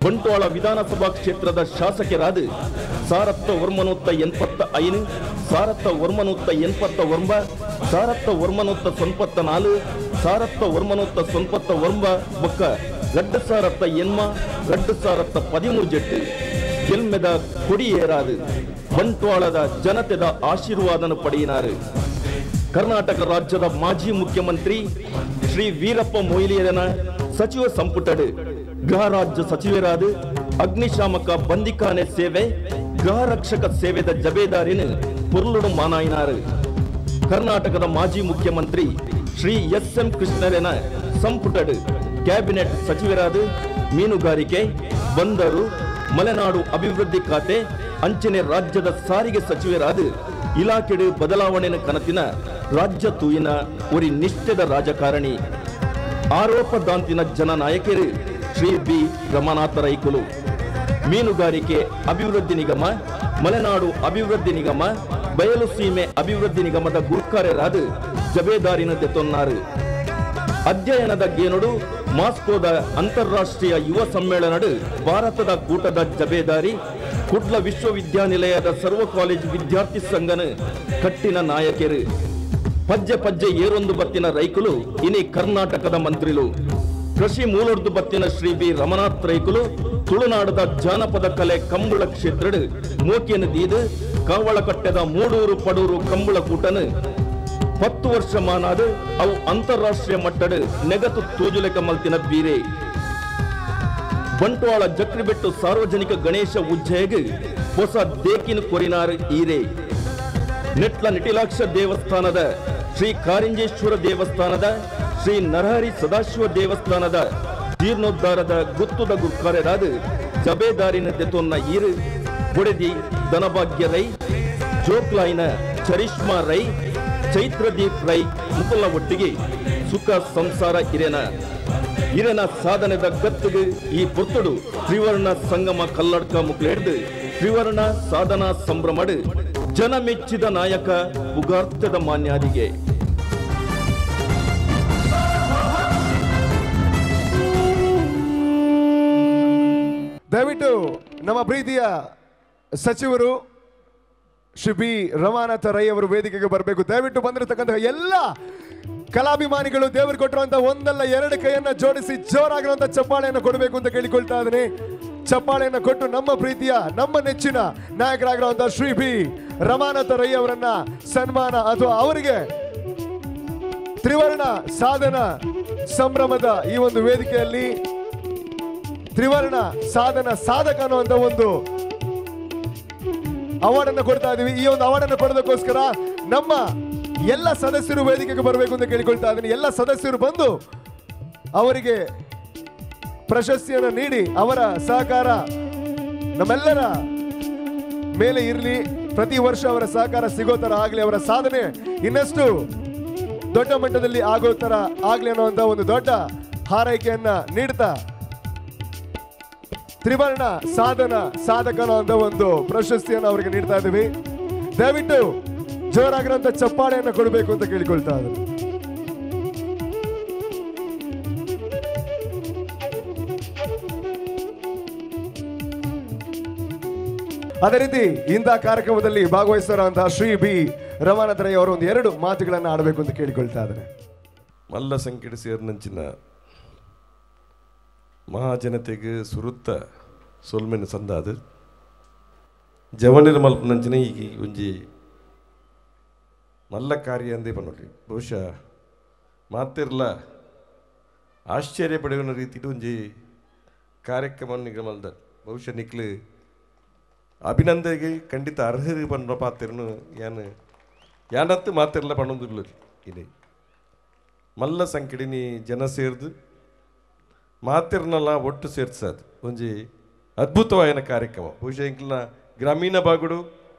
ಬಂಟ್ವಾಳ ವಿಧಾನಸಭಾ ಕ್ಷೇತ್ರದ ಶಾಸಕರಾದ ಸಾರತ್ತ ವರ್ಮನುತ್ತ 85, ಸಾರತ್ತ ವರ್ಮನುತ್ತ 89, ಸಾರತ್ತ ವರ್ಮನುತ್ತ 94, ಸಾರತ್ತ ವರ್ಮನುತ್ತ 99 ಬೊಕ್ಕ ರಡ್ಡ ಸಾರತ್ತ ಎನ್ಮ ರಡ್ಡ ಸಾರತ್ತ 13 ಜೆಟ್ಟು ಗೆಲ್ಮೆದ ಕೊಡಿಯೇರಾದು ಬಂಟ್ವಾಳದ ಜನತೆದ ಆಶೀರ್ವಾದನ ಪಡೆಯಿನಾರು. ಕರ್ನಾಟಕ ರಾಜ್ಯದ ಮಾಜಿ ಮುಖ್ಯಮಂತ್ರಿ ಶ್ರೀ ವೀರಪ್ಪ ಮೊಯ್ಲಿಯರನ ಸಚಿವ ಸಂಪುಟಡು ಗೃಹ ರಾಜ್ಯ ಸಚಿವರಾದ ಅಗ್ನಿಶಾಮಕ ಬಂದಿಖಾನೆ ಸೇವೆ ಗೃಹ ರಕ್ಷಕ ಸೇವೆದ ಜಬೇದಾರಿನ ಪೊರ್ಲುಡು ಮಾನಾಯಿನಾರು. ಕರ್ನಾಟಕದ ಮಾಜಿ ಮುಖ್ಯಮಂತ್ರಿ ಶ್ರೀ ಎಸ್ ಎಂ ಕೃಷ್ಣರನ ಸಂಪುಟಡು ಕ್ಯಾಬಿನೆಟ್ ಸಚಿವರಾದ ಮೀನುಗಾರಿಕೆ, ಬಂದರು, ಮಲೆನಾಡು ಅಭಿವೃದ್ಧಿ ಖಾತೆ, ಅಂಚನೆ ರಾಜ್ಯದ ಸಾರಿಗೆ ಸಚಿವರಾದ ಇಲಾಖೆಡು ಬದಲಾವಣೆಯ ಕನತಿನ ರಾಜ್ಯ ತೂಯಿನ ಒರಿ ನಿಷ್ಠೆದ ರಾಜಕಾರಣಿ, ಆರೋಪದಾಂತಿನ ಜನನಾಯಕರು ಶ್ರೀ ಬಿ ರಮನಾಥ ರೈಕುಲು. ಮೀನುಗಾರಿಕೆ ಅಭಿವೃದ್ಧಿ ನಿಗಮ, ಮಲೆನಾಡು ಅಭಿವೃದ್ಧಿ ನಿಗಮ, ಬಯಲು ಸೀಮೆ ಅಭಿವೃದ್ಧಿ ನಿಗಮದ ಗುರ್ಕಾರ್ಯರಾದ ಜಬೇದಾರಿನ ತೆತ್ತೊನ್ನಾರು. ಅಧ್ಯಯನದ ಗೇನುಡು ಮಾಸ್ಕೋದ ಅಂತಾರಾಷ್ಟ್ರೀಯ ಯುವ ಸಮ್ಮೇಳನಡು ಭಾರತದ ಕೂಟದ ಜಬೇದಾರಿ, ಕುಡ್ಲ ವಿಶ್ವವಿದ್ಯಾನಿಲಯದ ಸರ್ವ ಕಾಲೇಜ್ ವಿದ್ಯಾರ್ಥಿ ಸಂಘನ ಕಟ್ಟಿನ ನಾಯಕರು, ಪಜ್ಜೆ ಪಜ್ಜೆ ಏರೊಂದು ಬತ್ತಿನ ರೈಕುಲು ಇನಿ ಕರ್ನಾಟಕದ ಮಂತ್ರಿಲು. ಕೃಷಿ ಮೂಲೊರ್ದು ಬತ್ತಿನ ಶ್ರೀ ಬಿ ರಮನಾಥ್ ರೈಕುಲು ತುಳುನಾಡದ ಜಾನಪದ ಕಲೆ ಕಂಬಳ ಕ್ಷೇತ್ರಡು ಮೋಕಿಯನ್ನು ದೀದು ಕಾವಳಕಟ್ಟೆದ ಮೂಡೂರು ಪಡೂರು ಕಂಬಳ ಕೂಟನು 10 ವರ್ಷ ಮಾನಾದ ಅವು ಅಂತಾರಾಷ್ಟ್ರೀಯ ಮಟ್ಟದ ನೆಗತು ತೋಜುಲೆಕ ಮಲ್ತಿನ ಬೀರೆ. ಬಂಟ್ವಾಳ ಜಕ್ರಿಬೆಟ್ಟು ಸಾರ್ವಜನಿಕ ಗಣೇಶ ಉಜ್ಜೆಗೆ ಹೊಸ ದೇಕಿನ ಕೊರಿನಾರು ಈರೆ. ನೆಟ್ಲ ನಿಟಿಲಾಕ್ಷ ದೇವಸ್ಥಾನದ ಶ್ರೀ ಕಾರಿಂಜೇಶ್ವರ ದೇವಸ್ಥಾನದ ಶ್ರೀ ನರಹರಿ ಸದಾಶಿವ ದೇವಸ್ಥಾನದ ಜೀರ್ಣೋದ್ಧಾರದ ಗುತ್ತುದ ಗುರ್ಕಾರ್ಯರಾದ ಜಬೇದಾರಿನ ದೆತೊನ್ನ ಈರು ಬುಡೆದಿ ಧನಭಾಗ್ಯ ರೈ, ಜೋಕ್ಲಾಯಿನ ಚರಿಷ್ಮಾ ರೈ, ಚೈತ್ರದೀಪ್ ರೈ ಮುಕುಲ ಒಟ್ಟಿಗೆ ಸುಖ ಸಂಸಾರ ಇರೆನ ಇರನ ಸಾಧನೆದ ಗತ್ತಿಗೆ ಈ ಪೊರ್ತುಡು ತ್ರಿವರ್ಣ ಸಂಗಮ ಕಲ್ಲಡ್ಕ ಮುಕ್ಲೆಡ್ದು ತ್ರಿವರ್ಣ ಸಾಧನಾ ಸಂಭ್ರಮಡು ಜನ ಮೆಚ್ಚಿದ ನಾಯಕ ಪುಗಾರ್ಥದ ಮಾನ್ಯಾದಿಗೆ. ದಯವಿಟ್ಟು ನಮ್ಮ ಪ್ರೀತಿಯ ಸಚಿವರು ಶ್ರೀ ಬಿ ರಮಾನಾಥ ರೈ ಅವರು ವೇದಿಕೆಗೆ ಬರಬೇಕು. ದಯವಿಟ್ಟು ಬಂದಿರತಕ್ಕಂತಹ ಎಲ್ಲ ಕಲಾಭಿಮಾನಿಗಳು ದೇವರು ಕೊಟ್ಟಿರುವಂತಹ ಒಂದಲ್ಲ ಎರಡು ಕೈಯನ್ನ ಜೋಡಿಸಿ ಜೋರಾಗಿರುವಂತಹ ಚಪ್ಪಾಳೆಯನ್ನು ಕೊಡಬೇಕು ಅಂತ ಕೇಳಿಕೊಳ್ತಾ ಇದ್ದೀನಿ. ಚಪ್ಪಾಳೆಯನ್ನು ಕೊಟ್ಟು ನಮ್ಮ ಪ್ರೀತಿಯ ನಮ್ಮ ನೆಚ್ಚಿನ ನಾಯಕರಾಗಿರುವಂತಹ ಶ್ರೀ ಬಿ ರಮಾನಾಥ ರೈ ಅವರನ್ನ ಸನ್ಮಾನ ಅಥವಾ ಅವರಿಗೆ ತ್ರಿವರ್ಣ ಸಾಧನ ಸಂಭ್ರಮದ ಈ ಒಂದು ವೇದಿಕೆಯಲ್ಲಿ ತ್ರಿವರ್ಣ ಸಾಧನ ಸಾಧಕ ಅನ್ನುವಂಥ ಒಂದು ಅವಾರ್ಡ್ ಅನ್ನು ಕೊಡ್ತಾ ಇದೀವಿ. ಈ ಒಂದು ಅವಾರ್ಡ್ ಅನ್ನು ಕೊಡೋದಕ್ಕೋಸ್ಕರ ನಮ್ಮ ಎಲ್ಲ ಸದಸ್ಯರು ವೇದಿಕೆಗೆ ಬರಬೇಕು ಅಂತ ಕೇಳಿಕೊಳ್ತಾ ಇದ್ದೀನಿ. ಎಲ್ಲ ಸದಸ್ಯರು ಬಂದು ಅವರಿಗೆ ಪ್ರಶಸ್ತಿಯನ್ನು ನೀಡಿ ಅವರ ಸಹಕಾರ ನಮ್ಮೆಲ್ಲರ ಮೇಲೆ ಇರಲಿ. ಪ್ರತಿ ವರ್ಷ ಅವರ ಸಹಕಾರ ಸಿಗೋ ಥರ ಆಗಲಿ, ಅವರ ಸಾಧನೆ ಇನ್ನಷ್ಟು ದೊಡ್ಡ ಮಟ್ಟದಲ್ಲಿ ಆಗೋ ಥರ ಆಗಲಿ ಅನ್ನುವಂಥ ಒಂದು ದೊಡ್ಡ ಹಾರೈಕೆಯನ್ನ ನೀಡ್ತಾ ತ್ರಿವರ್ಣ ಸಾಧನ ಸಾಧಕ ಅನ್ನುವಂಥ ಒಂದು ಪ್ರಶಸ್ತಿಯನ್ನು ಅವರಿಗೆ ನೀಡ್ತಾ ಇದ್ದೀವಿ. ದಯವಿಟ್ಟು ಜೋರಾಗಿರುವಂಥ ಚಪ್ಪಾಳೆಯನ್ನು ಕೊಡಬೇಕು ಅಂತ ಕೇಳಿಕೊಳ್ತಾ ಇದ್ದೀನಿ. ಅದೇ ರೀತಿ ಇಂಥ ಕಾರ್ಯಕ್ರಮದಲ್ಲಿ ಭಾಗವಹಿಸಿರುವಂತಹ ಶ್ರೀ ಬಿ ರಮಾನಾಥ ರೈ ಅವರು ಒಂದು ಎರಡು ಮಾತುಗಳನ್ನು ಆಡಬೇಕು ಅಂತ ಕೇಳಿಕೊಳ್ತಾ ಇದ್ದಾರೆ. ಮಲ್ಲ ಸಂಕಟ ಸೇರಿನಂಚಿನ ಮಹಾಜನತೆಗೆ ಸುರುತ್ತ ಸೊಲ್ಮೆನ ಸಂದಾದ ಜವನಿರ ಮಲ್ಪನಂಚಿನ ಈಗ ಒಂಜಿ ಮಲ್ಲ ಕಾರ್ಯ ಅಂದೇ ಪನ್ನೊಲಿ. ಬಹುಶಃ ಮಾತಿರ್ಲ ಆಶ್ಚರ್ಯ ಪಡೆಯುವ ರೀತಿಡು ಒಂಜಿ ಕಾರ್ಯಕ್ರಮ ನಿಗಮಲ್ದ ಬಹುಶಃ ನಿಕ್ಲು ಅಭಿನಂದನೆಗೆ ಖಂಡಿತ ಅರ್ಹರಿಗೆ ಪನ್ನ ಪಾತಿರ್ನು ಯಾನು ಯಾನತ್ತು ಮಾತಿರ್ಲ ಪಣ್ಣೊಂದಿಲ್ಲ ಇಲ್ಲಿ ಮಲ್ಲ ಸಂಕಡಿನಿ ಜನ ಸೇರ್ದು ಮಾತಿರ್ನಲ್ಲ ಒಟ್ಟು ಸೇರ್ಸದು ಒಂಜಿ ಅದ್ಭುತವಾದ ಕಾರ್ಯಕ್ರಮ. ಬಹುಶಃ ಇಂಕ್ಲಿನ ಗ್ರಾಮೀಣ ಭಾಗಡು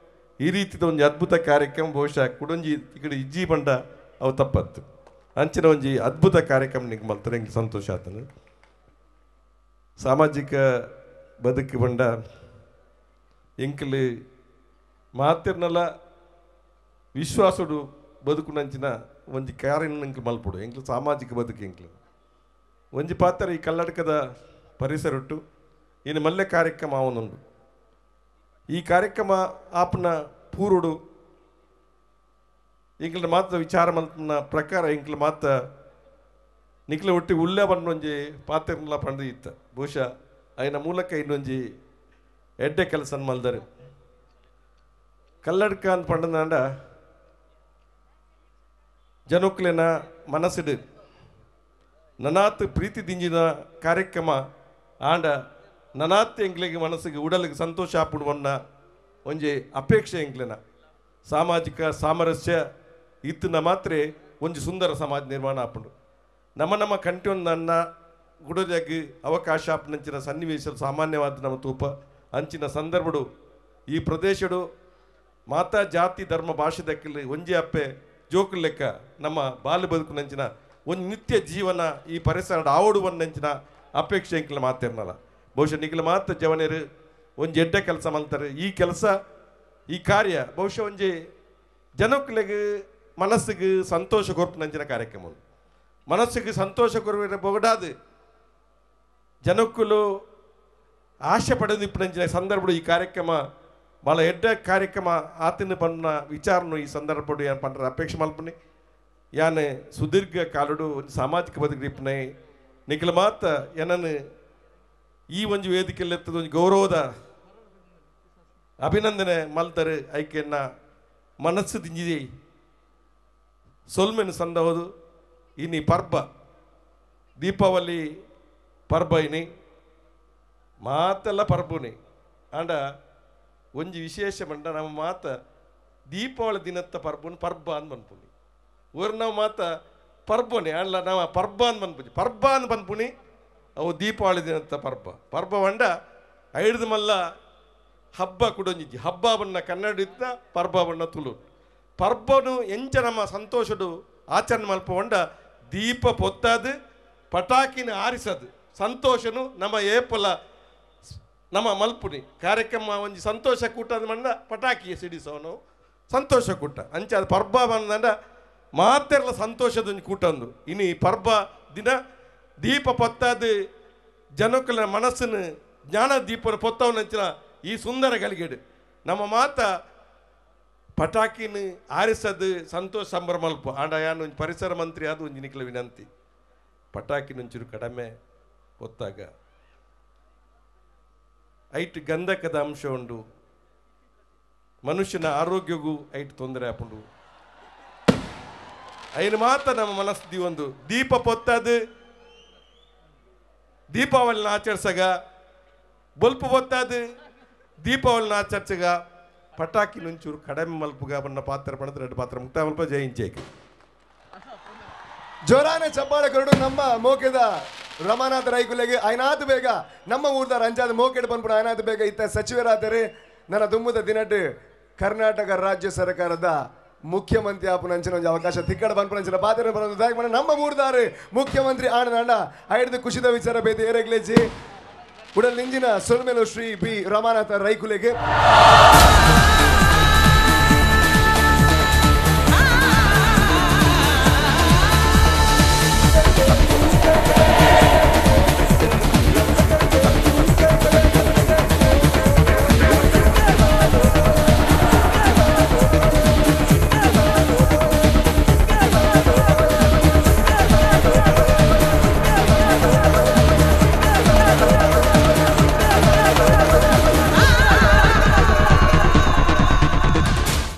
ಈ ರೀತಿದ ಒಂಜಿ ಅದ್ಭುತ ಕಾರ್ಯಕ್ರಮ ಬಹುಶಃ ಕುಡೊಂಜಿ ಈ ಕಡೆ ಇಜ್ಜಿ ಬಂಡ ಅವು ತಪ್ಪತ್ತು ಅಂಚಿನ ಒಂಜಿ ಅದ್ಭುತ ಕಾರ್ಯಕ್ರಮ ನಿಂಗೆ ಮಲ್ತಾರೆ ಎಂಕ್ ಸಂತೋಷ ಆತನು. ಸಾಮಾಜಿಕ ಬದುಕು ಬಂಡ ಎಂಕಲು ಮಾತಿರ್ನಲ್ಲ ವಿಶ್ವಾಸಡು ಬದುಕುನಂಚಿನ ಒಂಜಿ ಕಾರ್ಯ ಎಂಕ್ಲು ಮಲ್ಪಡು ಎಂಕ್ಲು ಸಾಮಾಜಿಕ ಬದುಕು ಎಂಕ್ಲು ಒಂಜಿ ಪಾತ್ರ ಈ ಕಲ್ಲಡ್ಕದ ಪರಿಸರಟ್ಟು ಇನ್ನು ಮಲ್ಲೆ ಕಾರ್ಯಕ್ರಮ ಅವನುಂಡು. ಈ ಕಾರ್ಯಕ್ರಮ ಆಪ್ನ ಪೂರುಡು ಎಂಕ್ಲ ಮಾತ್ರ ವಿಚಾರ ಮಲ್ಪನ ಪ್ರಕಾರ ಎಂಕ್ಲ ಮಾತ್ರ ನಿಕ್ಲ ಒಟ್ಟಿ ಉಳ್ಳೆ ಬಂದೊಂಜಿ ಪಾತ್ರನ್ಲ ಪಂಡು ಇತ್ತ ಬಹುಶಃ ಅಯ್ಯನ ಮೂಲಕ ಇನ್ನೊಂಜಿ ಎಡ್ಡೆ ಕೆಲಸ ಮಲ್ದರು. ಕಲ್ಲಡ್ಕ ಅಂತ ಪಂಡನಾಂಡ ಜನಕ್ಲೆನ ಮನಸ್ಸಿಡು ನನಾತ್ ಪ್ರೀತಿ ದಿಂಜಿನ ಕಾರ್ಯಕ್ರಮ ಆಂಡ ನನಾತ್ ಎಂಕ್ಲೆಗೆ ಮನಸ್ಸಿಗೆ ಉಡಲಿಗೆ ಸಂತೋಷ ಆಪುಡುವನ್ನ ಒಂಜಿ ಅಪೇಕ್ಷೆ ಎಂಕ್ಲೆನ ಸಾಮಾಜಿಕ ಸಾಮರಸ್ಯ ಇತ್ತನ ಮಾತ್ರ ಒಂಜಿ ಸುಂದರ ಸಮಾಜ ನಿರ್ಮಾಣ ಆಪುಂಡು. ನಮ್ಮ ನಮ್ಮ ಕಂಟಿಯೊಂದನ್ನ ಗುಡೋದಾಗಿ ಅವಕಾಶ ಆಪನಂಚಿನ ಸನ್ನಿವೇಶ ಸಾಮಾನ್ಯವಾದ ನಮ್ಮ ತೂಪ ಅಂಚಿನ ಸಂದರ್ಭಡು ಈ ಪ್ರದೇಶಡು ಮಾತಾ ಜಾತಿ ಧರ್ಮ ಭಾಷೆ ದಕ್ಕಲಿ ಒಂಜಿ ಅಪ್ಪೆ ಜೋಕು ಲೆಕ್ಕ ನಮ್ಮ ಬಾಲ್ಯ ಬದುಕುನಂಚಿನ ಒಂದು ನಿತ್ಯ ಜೀವನ ಈ ಪರಿಸರ ಆವಡುವನ್ನಂಚಿನ ಅಪೇಕ್ಷೆ ಎಂಕ್ಲ ಮಾತಿರ್ನಲ್ಲ. ಬಹುಶಃ ನಿಖಿಲ ಮಾತ್ರ ಜವನೇರು ಒಂಜಿ ಎಡ್ಡೆ ಕೆಲಸ ಮಾಡ್ತಾರೆ. ಈ ಕೆಲಸ ಈ ಕಾರ್ಯ ಬಹುಶಃ ಒಂಜಿ ಜನಕ್ಲೆಗೆ ಮನಸ್ಸಿಗೆ ಸಂತೋಷ ಕೊರ್ಪುನಂಚಿನ ಕಾರ್ಯಕ್ರಮ. ಮನಸ್ಸಿಗೆ ಸಂತೋಷ ಕೊರ್ಪಿನ ಬೊಗಡಾದು ಜನಕ್ಕಲು ಆಶೆ ಪಡೆದಿಪ್ಪನಂಚಿನ ಸಂದರ್ಭ ಈ ಕಾರ್ಯಕ್ರಮ ಭಾಳ ಎಡ್ಡೆ ಕಾರ್ಯಕ್ರಮ ಆತಿನ ಪನ್ನ ವಿಚಾರನು ಈ ಸಂದರ್ಭಡು ಏನು ಪಂಡ್ರೆ ಅಪೇಕ್ಷೆ ಮಲ್ಪನಿ. ಯಾನೆ ಸುದೀರ್ಘ ಕಾಲಡು ಒಂದು ಸಾಮಾಜಿಕ ಬದುಕಿಪ್ಪನೆ ನಿಖಿಲ ಮಾತ್ರ ಏನನ್ನು ಈ ಒಂದು ವೇದಿಕೆಯಲ್ಲಿ ಒಂದು ಗೌರವದ ಅಭಿನಂದನೆ ಮಲ್ತಾರೆ ಐಕೆಯನ್ನ ಮನಸ್ಸು ದಿಂಜಿದೆ ಸೊಲ್ಮೆನು ಸಂದವುದು. ಇನ್ನು ಪರ್ಬ ದೀಪಾವಳಿ ಪರ್ಬ ಇನಿ ಮಾತೆಲ್ಲ ಪರ್ಬುನಿ ಆಂಡ ಒಂಜಿ ವಿಶೇಷ ಮಂಡ ನಮ್ಮ ಮಾತ ದೀಪಾವಳಿ ದಿನತ್ತ ಪರ್ಬುನ್ ಪರ್ಬ ಅಂದ್ ಮನ್ಪುನಿ. ಊರ್ನವು ಮಾತ ಪರ್ಬನೆ ಅಲ್ಲ ನಾವು ಪರ್ಬ ಅಂದ್ ಪನ್ಪುಜಿ ಪರ್ಬ ಅಂದ್ ಪನ್ಪುನಿ ಅವು ದೀಪಾವಳಿ ದಿನದ ಪರ್ಬ ಪರ್ಬ ಪಂಡ ಐಡ್ದು ಮಲ್ಲ ಹಬ್ಬ ಕುಡೊಂಜಿಜ್ಜಿ ಹಬ್ಬ ಬಣ್ಣ ಕನ್ನಡ ಇತ್ತ ಪರ್ಬ ಬಣ್ಣ ತುಳು ಪರ್ಬನು ಎಂಚ ನಮ್ಮ ಸಂತೋಷಡು ಆಚರಣೆ ಮಲ್ಪೊಂಡ ದೀಪ ಪೊತ್ತಾದು ಪಟಾಕಿನ ಆರಿಸದು ಸಂತೋಷನು ನಮ್ಮ ಏಪಲ ನಮ್ಮ ಮಲ್ಪುನಿ ಕಾರ್ಯಕ್ರಮ ಒಂಜಿ ಸಂತೋಷ ಕೂಟ ಮಂಡ ಪಟಾಕಿ ಸಿಡಿಸೋನು ಸಂತೋಷ ಕೂಟ ಅಂಚ ಅದು ಪರ್ಬ ಬಂದಂಡ ಮಾತೆರ್ಲ ಸಂತೋಷದ ಒಂಜಿ ಕೂಟ ಅಂದು ಇನಿ ಪರ್ಬ ದಿನ ದೀಪ ಪೊತ್ತಾದು ಜನಕ್ಕಲ ಮನಸ್ಸನ್ನು ಜ್ಞಾನ ದೀಪನ ಪೊತ್ತವನಂಚಿನ ಈ ಸುಂದರ ಗಳಿಗೆಡು ನಮ್ಮ ಮಾತ ಪಟಾಕಿನ ಆರಿಸದು ಸಂತೋಷ ಸಂಭ್ರಮ ಅಲ್ಪ ಆಂಡ ಯಾನು ಒಂಜಿ ಪರಿಸರ ಮಂತ್ರಿ ಅದು ಒಂಜಿ ನಿಕ್ಲ ವಿನಂತಿ ಪಟಾಕಿನ ಒಂಚೂರು ಕಡಿಮೆ ಹೊತ್ತಾಗ ಐಟ್ ಗಂಧಕದ ಅಂಶ ಉಂಡು ಮನುಷ್ಯನ ಆರೋಗ್ಯಗೂ ಐಟ್ ತೊಂದರೆ ಆಪುಂಡು ಐನು ಮಾತ್ರ ನಮ್ಮ ಮನಸ್ಸು ಒಂದು ದೀಪ ಪೊತ್ತದು ದೀಪಾವಳಿನ ಆಚರಿಸಾಗ ಬೊಲ್ಪು ಪೊತ್ತದು ದೀಪಾವಳಿನ ಆಚರಿಸಾಗ ಪಟಾಕಿ నుంಚೂರು ಕಡಿಮೆ ಮಲ್ಪುಗ ಬಣ್ಣ ಪಾತ್ರ ಪಣದ ಎರಡು ಪಾತ್ರ ಮುಕ್ತಾಯ ಮಲ್ಪ ಜಯಿಂಚೇಕೆ ಜೋರಾನೆ ಚಪ್ಪಾಳೆ ಕೊರಡು ನಮ್ಮ ಮೋಕೆದ ರಮಾನಾಥ ರೈಕುಲೆಗೆ ಐನಾತ್ ಬೇಗ ನಮ್ಮ ಊರ್ದ ರಂಜಾದ ಮೋಕೆಡ್ ಬಂದ್ಬಿಡು ಐನಾತ್ ಬೇಗ ಇತ್ತ ಸಚಿವರಾದರೆ ನನ್ನ ದುಮ್ಮದ ದಿನಟ್ಟು ಕರ್ನಾಟಕ ರಾಜ್ಯ ಸರ್ಕಾರದ ಮುಖ್ಯಮಂತ್ರಿ ಆಪುನಂಚಿನ ಒಂದು ಅವಕಾಶ ತಿಕ್ಕಡ ಬಂದ್ಪುನಂಚಿನ ಪಾತ್ರ ಬರೋದು ದಯಮಾಡಿ ನಮ್ಮ ಊರ್ದಾರೆ ಮುಖ್ಯಮಂತ್ರಿ ಆಣನಾಂಡ ಐಡ್ದು ಖುಷಿದ ವಿಚಾರ ಬೇತೆ ಏರೆಗ್ಲೇಜಿ ಉಡಲ್ ನಿಂಜಿನ ಸೊಲ್ಮೆಲು ಶ್ರೀ ಬಿ ರಮಾನಾಥ ರೈಕುಲೆಗೆ.